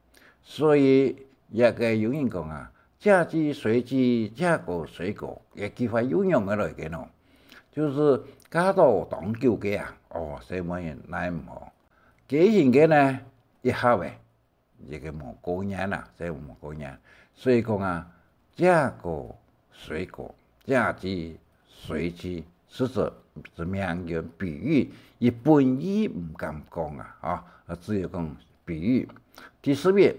所以這个有人講啊，嫁雞隨雞，嫁狗隨狗，這句話又仰仔來个呢？就係嫁到當久个啊，哦，細妹人奈毋何。雞性个呢，一下仔， 這个無過癮啊，這無過癮。所以講啊，嫁狗隨狗，嫁雞隨雞，係指，係名言比喻，佢本意毋敢講啊，啊，只有講比喻。第十一，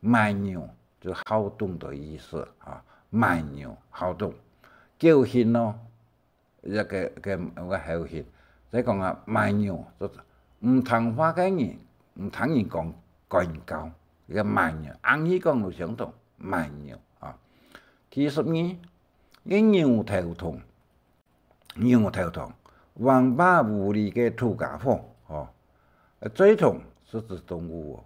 蠻牛，就好動个意思啊，蠻牛，好動。狗性咯， 這个，个，个猴性。再講啊，蠻牛，就毋聽話个人，毋聽人講管教，這个蠻牛，硬係講有相同，蠻牛啊。第十二，个牛頭痛，牛頭痛，橫霸無理个土家伙，吼。呃，最痛係指動物哦。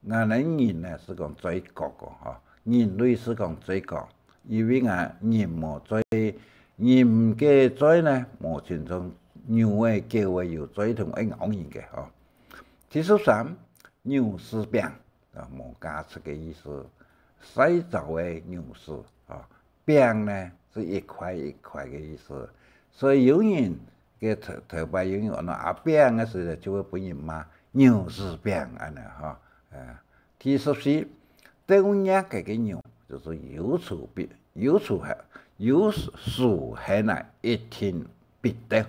𠊎等人呢，係講罪過个，吼，人類係講罪過，因為𠊎人無罪，人个罪呢，無親像牛仔、狗仔有罪同會咬人个，吼。第十三，牛屎餅，啊，無價值个意思，曬燥个牛屎，啊， 餅呢，係一塊一塊个意思。所以有人，个頭，頭擺有人安到阿餅个時節，就會分人罵牛屎餅恁呢，吼。呃，第十四，鬥弱个个牛，就係有仇必，有仇恨，有仇恨啊，一定必鬥。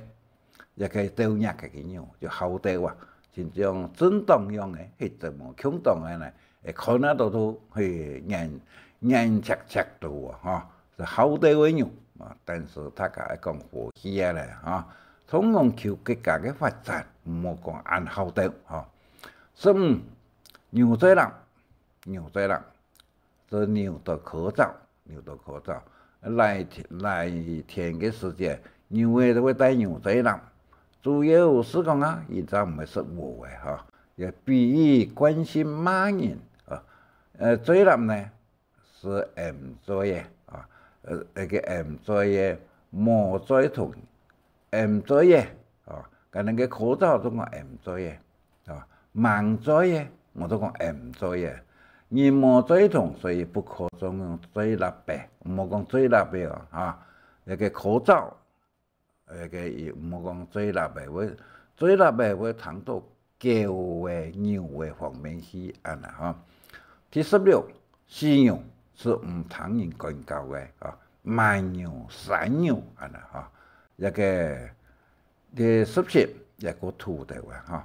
也可以鬥弱个个牛，就好鬥啊，親像政黨樣个，係怎麼共黨个呢？會看得到都，嘿，硬，硬赤赤到啊，吼，係好鬥个牛啊。但是大家愛講和氣啊咧，吼，同樣求國家个發展，毋好講恁好鬥，吼。十五，牛嘴籃，牛嘴籃。 係牛到枯燥，牛到枯燥。犁田，犁田个時節，牛仔都會帶牛嘴籃。主要係講啊，佢正毋會食禾个，吼。也比喻慣性罵人啊。呃，嘴籃呢，係掩嘴个啊，呃，該个掩嘴个，無嘴同 掩嘴个，哦，該等个枯燥都講掩嘴个，哦，吂嘴个，𠊎都講掩嘴个。人無嘴同，所以不可總用嘴立个，毋好講嘴立个哦，哈。該个枯燥，該个也毋好講嘴立个，會，嘴立个會聽到 狗仔、牛仔方面去恁呢，吼。第十六，死牛係毋聽人管教个，吼，蠻牛、山牛恁呢，吼。這个，第十七，這个土豆啊，吼。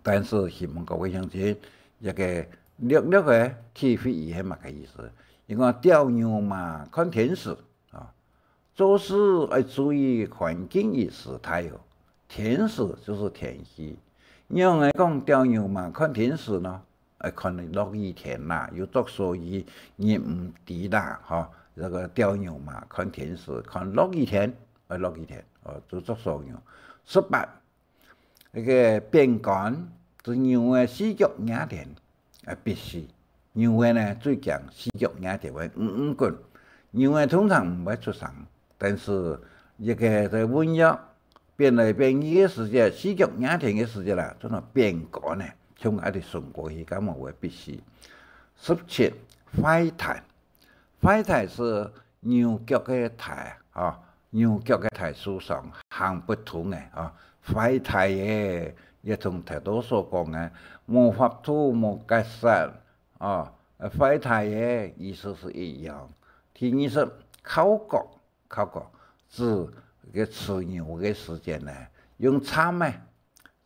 但是希望各位鄉親，這个略略个體會一下麼个意思。因為吊牛嘛，看天時，啊， 做事愛注意環境與時態哦。天時就係天氣。仰仔講吊牛嫲看天時呢？愛看落雨天啦，有著鎖雨，你毋知啦，吼。這个吊牛嫲看天時，看落雨天，愛落雨天，哦，就著鎖雨。十八， 該个扁乾，係牛仔四腳惹天，啊，必死。牛仔呢，最驚四腳惹天會嗯嗯滾。牛仔通常毋會出聲，但是這个在運用，變來變去个時節，四腳惹天个時節啦，做到扁乾呢，衝啊直伸過去，敢無會必死。十七，壞蹄。 壞蹄係牛腳个蹄，吼，牛腳个蹄受傷，行不通个，吼。壞蹄仔，也同頭到所講个，無法度，無結煞，哦，壞蹄仔意思係一樣。第二十，靠角，靠角，指个飼牛个時節呢，用蠶仔，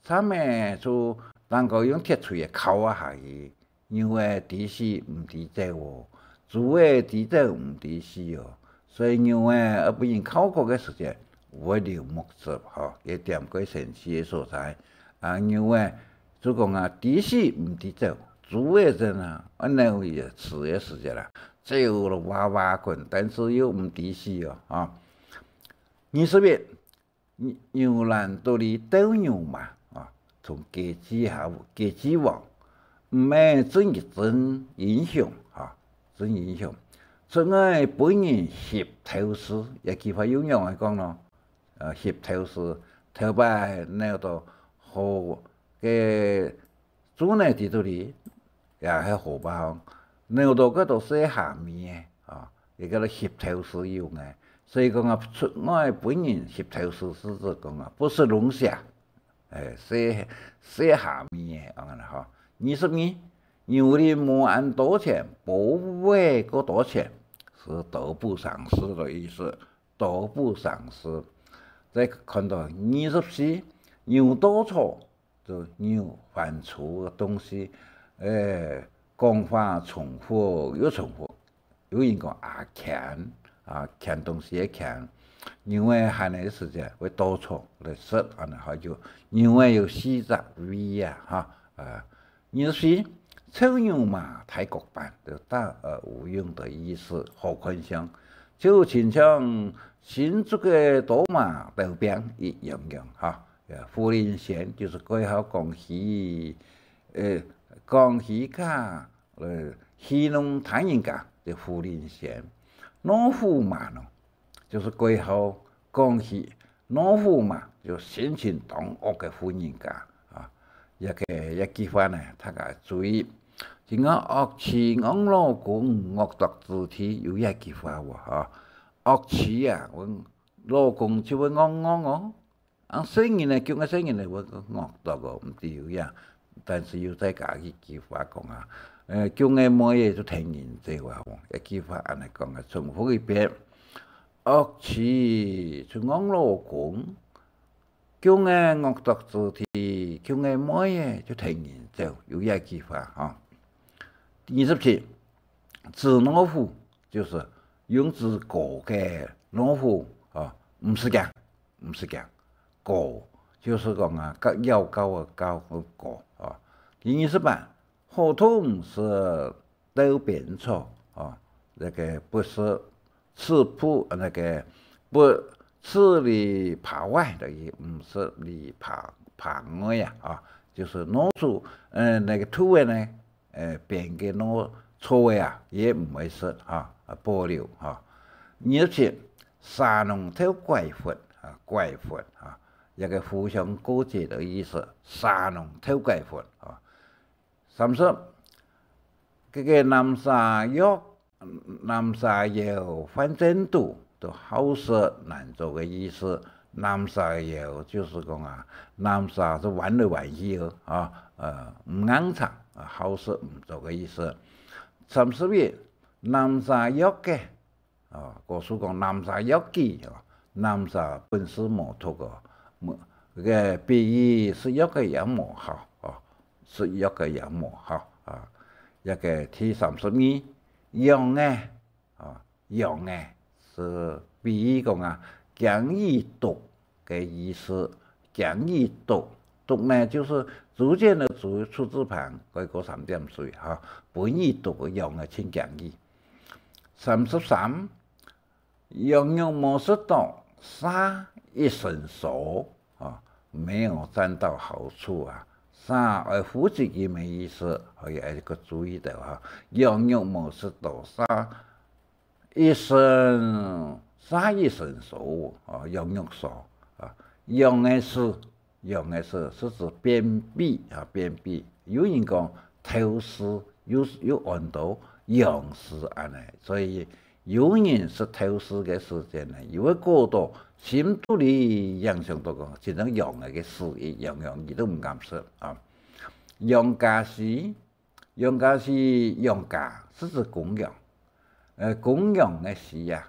蠶仔就單淨用鐵錘仔敲啊下去，牛仔知死毋知走哦，豬仔知走毋知死哦。所以牛仔愛分人敲過个時節，會流目汁吼，這點過神奇个所在。啊，牛仔就講啊，知死毋知走，豬仔真啊，恁樣也飼个時節啦，走了哇哇滾，但是又毋知死哦，啊。二十一，牛，牛欄肚裡鬥牛嫲，啊，同雞子下，雞子王，毋係真一真英雄，啊，真英雄。出外分人翕透視，這句話又仰般講咯？呃，翕透視，頭擺恅到河个 豬呢，在肚裡，也係河壩項，恅到該兜細蝦米仔，啊，也叫做翕透視用个。所以講啊，出外分人翕透視，是指講啊，不識龍蝦，欸，細，細蝦米仔，恁樣吼。二十二，牛奶無恁多錢，保護過多錢，是得不償失的意思，得不償失。再看到二十四，牛多草， 就牛還黍个東西，欸，講話重複又重複。有人講啊，牽，啊，牽東西个牽。牛仔閒个時節會多草來食，恁樣吼，就牛仔有四隻胃啊，哈，啊。二十四，臭牛嫲大角板，就大而無用的意思，好看相，就親像新竹个多嫲鬥拚一樣樣，哈。 呃，富臨仙就是過後江西，呃，江西个，呃，戲弄大人家个富臨仙。老虎嫲呢，就是過後江西老虎嫲，就性情當惡个婦人家啊。這个，這句話呢，大家注意。就講惡妻戇老公，惡毒之地，有這句話無，哈。惡妻啊，𠊎老公就會戇戇哦。 啊，細人仔，降个細人仔會惡毒哦，毋知有影。但是又再加一句話講啊，呃，降个妹仔就跈人走啊，吼，一句話恁樣講啊，重複一遍。惡妻就戇老公，降个惡毒之地，降个妹仔就跈人走，有這句話吼。二十七，紙老虎，就是用紙糊个老虎，吼，毋使驚。 毋使驚，糊，就是講啊，咬咬个咬，糊啊。第二十八，好動物食豆邊草啊，那個不食刺破，那個不刺裡扒外，等於毋食裡扒，扒外啊，啊，就是老鼠，呃，那個兔仔呢， 呃，邊个老草仔啊，也毋會食，哈，啊，保留，哈。二十七，沙農鬥拐佛，啊，拐佛，啊，一個互相告解个意思，沙農鬥拐佛，啊。三十，這個南沙藥，南沙窯飯甑肚，就好食難做个意思。南沙窯就是講啊，南沙係彎來彎去个，啊，呃，毋硬淨，啊，好食毋做个意思。 三十一，南沙藥个，啊，古書講南沙藥劑，啊，南沙本是無毒个，無，該個比喻食藥个也無效，啊，食藥个也無效，啊。這個第三十二，癢仔，啊，癢仔，係比喻講啊，驚已毒 个意思。驚已毒，毒呢，就係竹簡个竹，出字旁，該個三點水，哈，分已毒个癢仔盡驚已。三十三，羊肉無食到，蛇一身臊，啊，沒有佔到好處啊。蛇愛護自己个意思，可以愛个注意个哈。羊肉無食到，蛇 一身，蛇一身臊，哦，羊肉臊，啊，羊个屎，羊个屎，係指便秘，啊，便秘。有人講透屎，又，又安到羊屎恁呢，所以有人食透屎个時間呢，又會過到心肚裡影響到講，親像羊个屎一樣，羊佢都毋敢食，啊。羊家屎， 羊家屎，羊家係指公羊。呃，公羊个屎啊，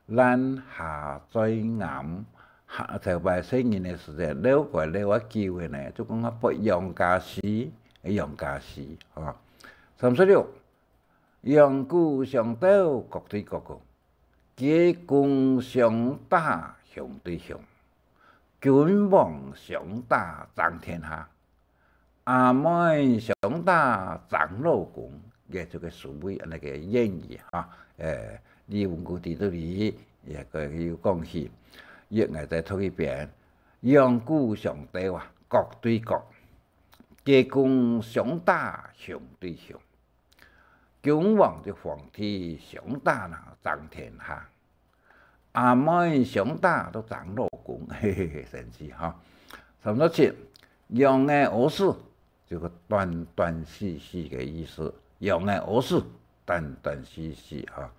爛下再啱，下，頭擺細人个時節，尞過尞啊久个呢，就講啊，發羊家詩，羊家詩，吼。三十六，羊牯相鬥各對各个，雞公相打兄對兄，君王相打爭天下。 阿妹相打爭老公，也就个所謂恁呢个諺語哈。呃，李文谷在這裡也个有講起，也𠊎再讀一遍：羊牯相鬥啊，各對各；雞公相打兄對兄；君王就皇帝相打那爭天下。 阿妹相打都爭老公，嘿嘿嘿，生趣哈。三十七，羊仔屙屎，就个斷斷續續个意思。羊仔屙屎，斷斷續續哈。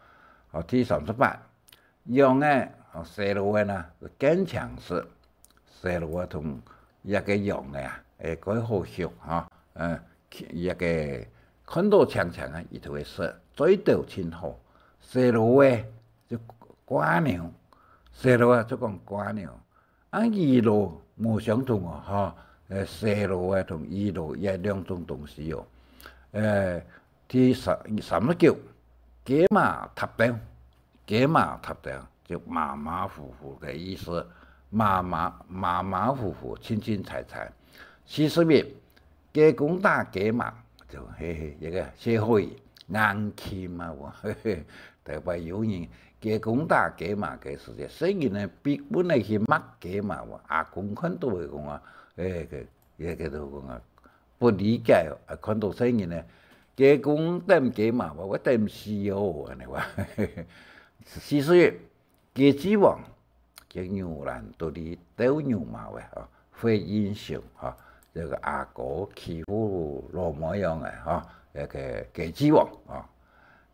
好，第三十八，羊仔，哦，細路仔呢，更強勢，細路仔同這个羊仔啊，會較好畜哈。呃，這个看到靚靚个，佢就會食，嘴斗盡好。細路仔 就瓜牛，細路仔就講瓜牛。啊，驢老無相同哦，吼，呃，細路仔同驢老也兩種東西哦。呃，第三，三十九，雞嫲搭鬥，雞嫲搭鬥，就馬馬虎虎个意思，馬馬，馬馬虎虎，清清彩彩。四十一， 雞公打雞嫲，就嘿嘿，這个歇後語，硬譎啊，嘿嘿，頭擺有人雞公打雞嫲个時節，細人呢，必分仔去罵雞嫲，阿公看到會講啊，欸，个，个，个都講啊，不理解哦，啊，看到細人呢，雞公打雞嫲，會打死哦，恁呢話。四十一，雞之王， 該牛欄肚裡鬥牛嫲仔，吼，會英雄，吼，這个阿哥欺負老妹樣仔，吼，該个雞之王，吼。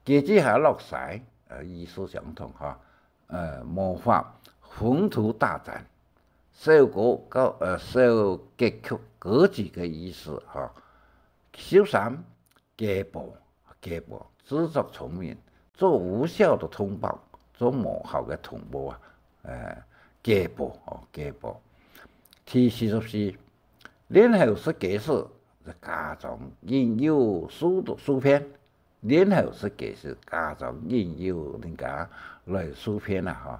雞之下落西，呃，意思相同，吼。呃，模仿宏圖大展，收割，呃，收割，割，割據个意思，吼。十三， 雞婆，雞婆，自作聰明，做無效的通報，做無效个通報啊，呃，雞婆，哦，雞婆。第四十四，練猴食雞屎，就假裝引誘受，受騙，練猴食雞屎，假裝引誘人家來受騙啊，吼。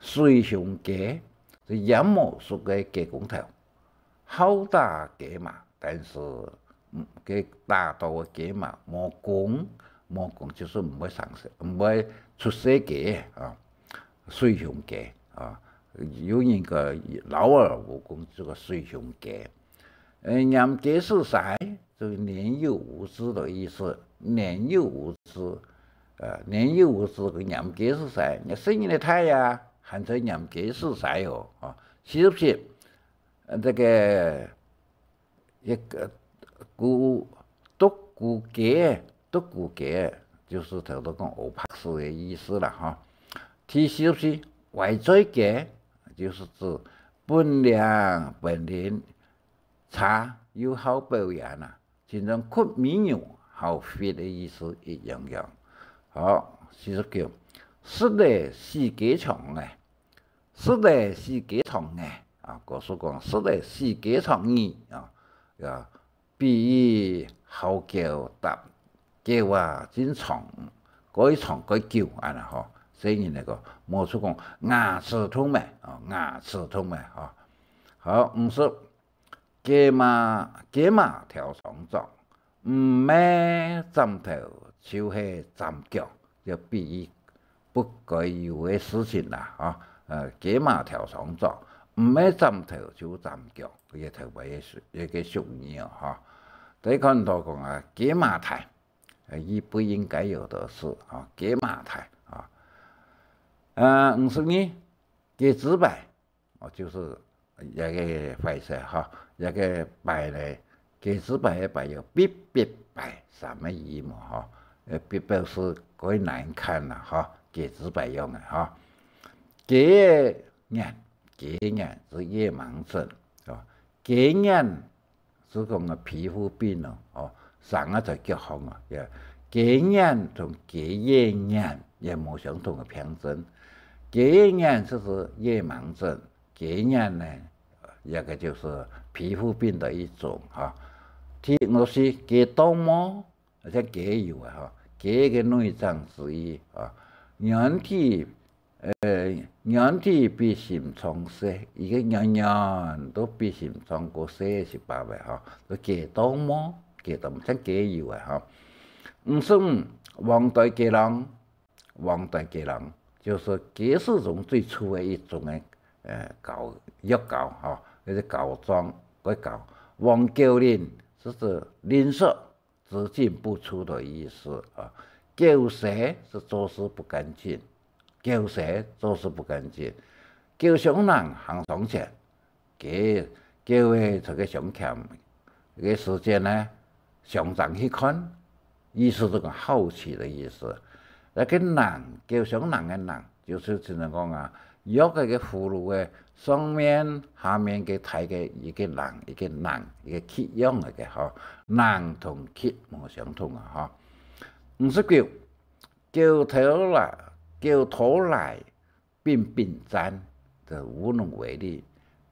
水熊雞，就醃無熟个雞公頭， 好打雞嫲，但是，嗯，該打到个雞嫲無公，無公就係毋會生細，毋會出細雞啊，水熊雞啊。有人个老而無公，就个水熊雞。呃，拈雞屎舐，就年幼無知的意思，年幼無知，呃，年幼無知个拈雞屎舐，你細人仔大啊，還在拈雞屎舐哦，啊，四十七， 呃，這个，一个牯，牯牯雞，牯牯雞，就係頭頭講烏白屎个意思啦，吼。第四十四，歪嘴雞，就係指本領，本領差，又好表演啊，親像屈尾牛好fit个意思一樣樣。好，四十九，食了死雞腸仔， 食了死雞腸仔，啊，故所講，食了死雞腸仔，啊，啊，比喻好狗搭狗啊，真長，該長該久，恁呢吼。細人來講，無就講牙齒痛咩，啊，牙齒痛咩，吼。好，五十，雞嫲，雞嫲跳床捉， 毋係斬頭就係斬腳，就比喻不該有个事情啦，吼。呃，雞嫲跳床捉，毋係斬頭就斬腳，這个頭擺个俗，這个俗語哦，吼。大家看到講啊，雞嫲大，呃，佢不應該有的事，吼，雞嫲大，啊。呃，五十二，雞之排， 哦，就係這个壞勢吼，這个排呢，雞之排个排有必必排三个字嘛吼，呃，必表示蓋難看啦吼，雞之排樣个吼。雞个眼，雞个眼係夜盲症，哦，雞眼 係講个皮膚病哦，哦，生啊在腳項啊，也，雞眼同雞个眼也無相同个病症。雞个眼就係夜盲症，雞眼呢，這个就是皮膚病的一種哈。第五是雞啄毛，像雞油啊哈，雞个內臟之一啊。圓體，呃，圓體比心臟細，一个圓圓都比心臟个細个細胞个哈，就雞啄毛，雞啄毛像雞油啊哈。五十五，黃帶雞卵，黃帶雞卵就是雞屎中最粗个一種个，呃，膏，藥膏哈，就是膏状个膏。黃狗鱗是指鳞索，只进不出的意思啊。狗屎是做事不乾淨，狗屎做事不乾淨。狗上籃行上前，佢，狗仔在該上前个時間呢，上前去看，意思就講好奇的意思。該个籃，狗上籃个籃，就是只能講啊，藥个个葫蘆个上面、下面个大个一个籃，一个籃，一个曲樣个个吼，籃同曲無相同啊吼。五十九，狗頭啦，狗頭來，並並戰，就無能為力。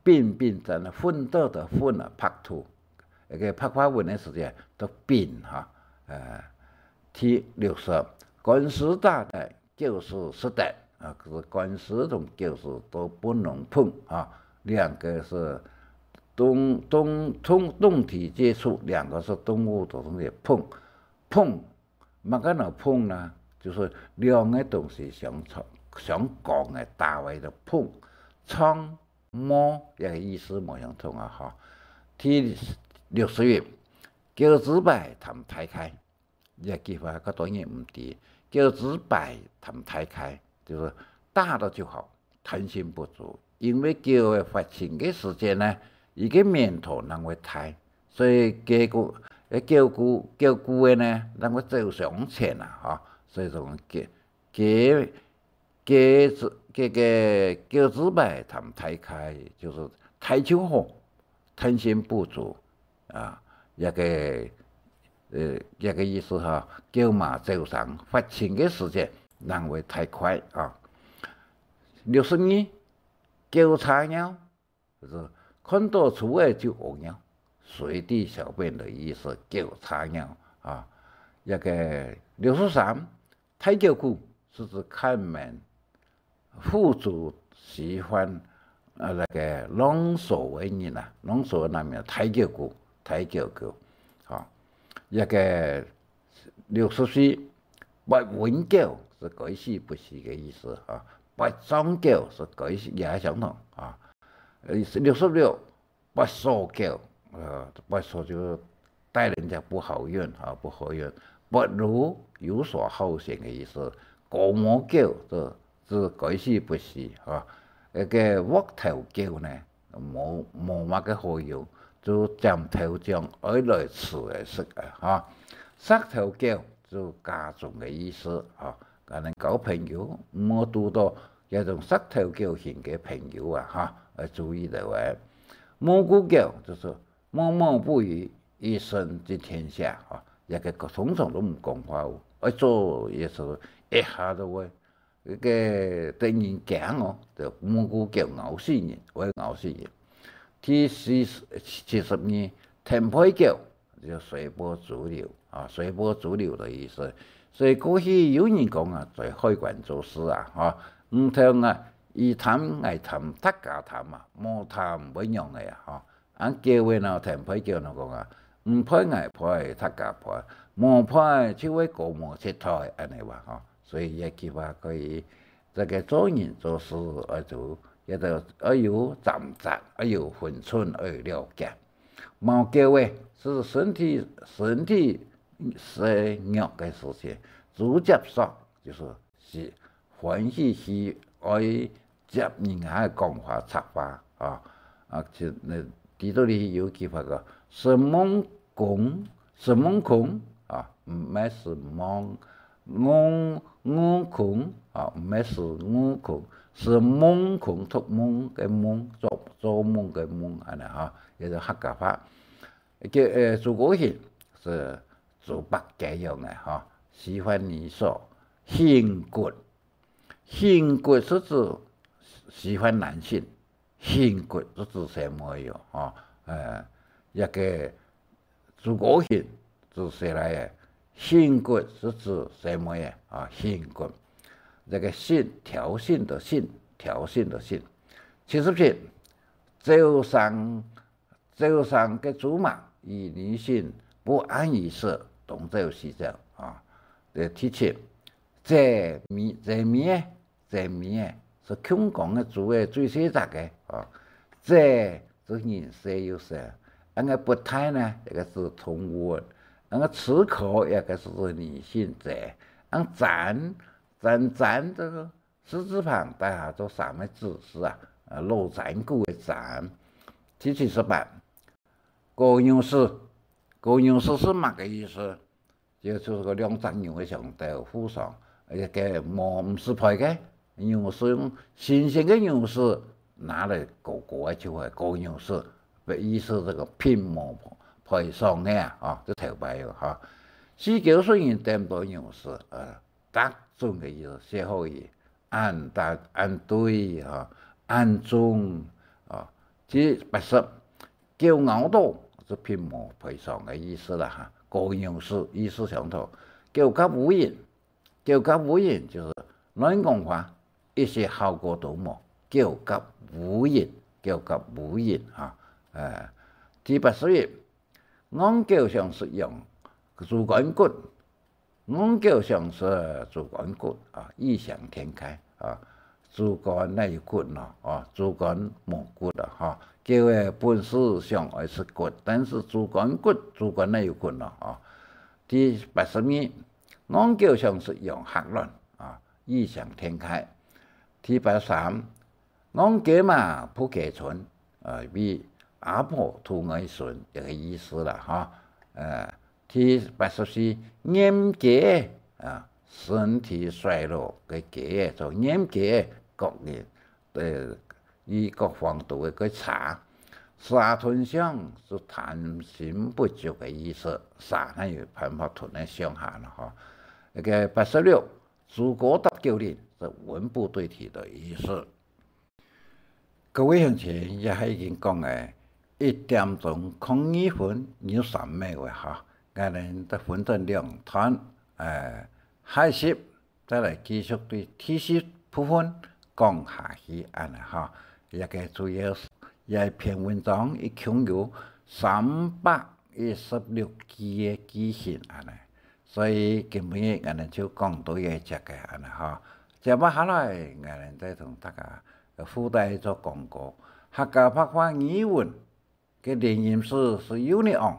並並戰，奮鬥的奮啊，白兔。該个白話文个時節，都並哈，呃，第六十，官司打得，狗屎食得啊，可是官司同狗屎都不能碰啊，兩个是动，动，动，动体接触，兩个是动物的东西，碰，碰，麼个能碰呢？就是兩个东西相撞，相撞个，打个就碰，撞，摸，這个意思無相同啊哈。第六十一，狗子牌貪大塊，這句話較多人毋知。狗子牌貪大塊，就是大的就好，貪心不足。因為狗仔發情个時間呢，佢个面頭正會大，所以狗牯，呃，狗牯，狗牯仔呢，正會走上前啊，吼。所以講狗，狗，狗子，該个狗子牌貪大塊，就是大就好，貪心不足啊。這个，呃，這个意思哈，狗嫲走上發情个時節，正會大塊啊。六十二，狗叉尿，就是看到豬仔就屙尿，隨地小便的意思，狗叉尿啊。這个六十三，大狗牯是指看門 付諸喜歡，呃，那个浪手个人啊，浪手个男人，大狗牯，大狗牯，吼。這个六十四，發瘟狗是該死不死个意思啊，發瘴狗是該死，也相同啊。呃，六十六， 發所狗，呃，發所就帶人家不好運啊，不好運。發如有所好選个意思，高毛狗就，就該死不死啊。該个鑊頭狗呢，無，無麼个好用，就尖頭將愛來試个食啊，哈。石頭狗就家中个意思啊。 恁樣交朋友，毋好堵到這種石頭狗型个朋友啊，哈，愛注意个喂。無辜狗就是默默無語，一生盡天下，哈，這个通常都毋講話哦，愛做也是一下都會，該个得人驚哦，就無辜狗咬死人，會咬死人。第四，七十二，天配狗， 就隨波逐流啊，隨波逐流的意思。所以過去有人講啊，在海關做事啊，哈，毋通啊，你貪𠊎貪，大家貪啊，無貪會仰仔啊，哈。恁狗仔呢，天配狗呢講啊，毋配𠊎配，大家配，無配就會高毛切菜，恁樣話，哈。所以這句話可以，這个做人做事愛有，這个愛有站節，愛有分寸，愛有了解。 貓狗仔是身體，身體細弱个時節，豬接索就是，是歡喜去愛接人家个講話、插話啊。啊，就，呃，底肚裡有句話講，承蒙公，承蒙公啊，毋係承蒙， 悟，悟空啊，毋係係悟空，係夢空，做夢个夢，做，做夢个夢，恁樣哈，也係客家話。个，呃，豬哥形係豬八戒樣个哈，喜歡女色，形骨，形骨是指喜歡男性，興骨就指細妹喲，吼，呃，這个朱高興指細倈仔，興骨就指細妹仔，啊，興骨。這个興，挑釁个興，挑釁个興。七十七，朝生，朝生个豬嫲與女性不安於室，東走西走，啊。這第七，姐尾，姐尾仔，姐尾仔，係共工个豬仔最細隻个，啊。姐就人細又細，恁个不泰呢，這个係動物，恁个齒科，這个係女性姐，恁砧，砧，砧，這个 四字旁底下做三个字，係啊，呃，老砧牯个砧。第七十八，牯牛屎，牯牛屎係麼个意思？就，就係講兩隻牛个相鬥互相，呃，該毛毋使賠个，牛屎用新鮮个牛屎拿來牯牯个就係牯牛屎，意思這个品無賠償个啊，哦，就頭擺个哈。四九巽人恬多牛屎，呃， 逐種个意思，歇後語，恁搭，恁對，吼，恁種，哦。第八十，狗咬著，就品無賠償个意思啦，哈。牯牛屎，意思相同。狗咬烏蠅，狗咬烏蠅就係亂講話，一息效果都無。狗咬烏蠅，狗咬烏蠅，哈。呃，第八十一，戇狗想食羊，豬肝骨， 戇狗想食豬肝骨啊，異想天開啊，豬肝哪有骨呢？啊，豬肝無骨啊，哈。狗仔本是想愛食骨，但是豬肝骨，豬肝哪有骨呢？啊。第八十二，戇狗想食羊嚇卵啊，異想天開。第八十三，戇雞嫲抱雞春，呃，為阿婆渡外孫，這个意思啦，哈。呃，第八十四，黏雞仔，啊，身體衰老个雞仔，做黏雞仔，各人，呃，與各方都會去查。蛇吞象係貪心不足个意思，蛇哪有辦法吞得象下呢，哈。那个八十六，豬哥搭狗鄰，係文不對題个意思。 各位鄉親，這下已經講了一點鐘空二分二十三秒了哈，𠊎等得分做兩段，呃，下集再來繼續對第四部分講下去恁呢哈。這个主要係，這篇文章一共有三百一十六句个句型恁呢。 所以今晡日𠊎等就講到這隻个恁呢哈。接下來，𠊎等再同大家，呃，附帶做廣告。客家白話語文个連音字係unit on，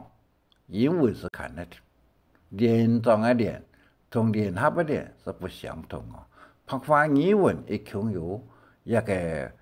英文係connect。連長个連，同聯合个聯係不相同哦。白話語文一共有一个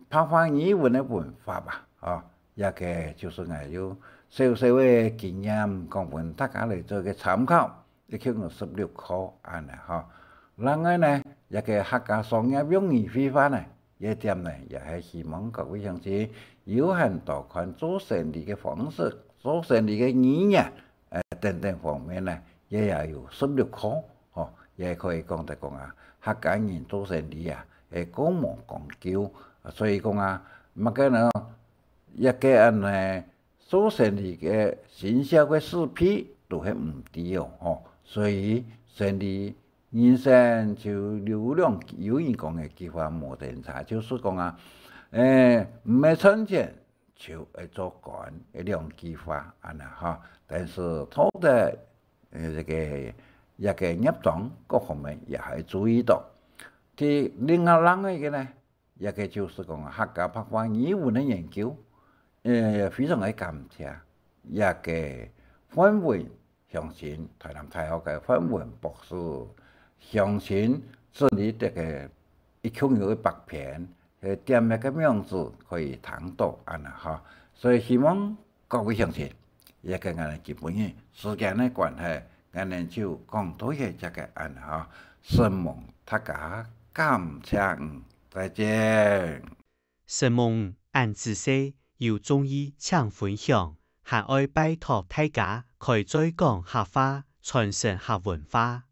白話語文个文法啊，哦，這个就係𠊎有小小个經驗，講分大家來做一个參考。 一共有十六課恁呢哈。另外呢，這个客家商業用語會話呢，這點呢，也係希望各位鄉親有閒多看做生理个方式、做生理个語言，呃，等等方面呢，這也有十六課，吼，也可以講得講啊，客家人做生理啊，係過無講究，啊，所以講啊，麼个呢，這个恁呢， 做生理个、生肖个是非都係毋知哦，吼。所以生理人生就有兩，有人講个句話無得差，就係講啊，誒，毋係賺錢就愛做官，這兩句話恁呢哈。但是道德，呃，這个，這个業障各方面也愛注意到。第另外另外一个呢， 這个就係講客家白話語文个研究，呃，非常个感謝這个范文鄉親，臺南大學个范文博士鄉親整理這个一共有一百篇，呃，點一个名字可以聽到恁呢哈。所以希望 各位鄉親，這个𠊎等今晡日時間个關係，𠊎等就講到這隻个恁呢哈，承蒙大家，感謝你，再見。承蒙恁仔細，有中意請分享，還愛拜託大家開嘴講客話，傳承客文化。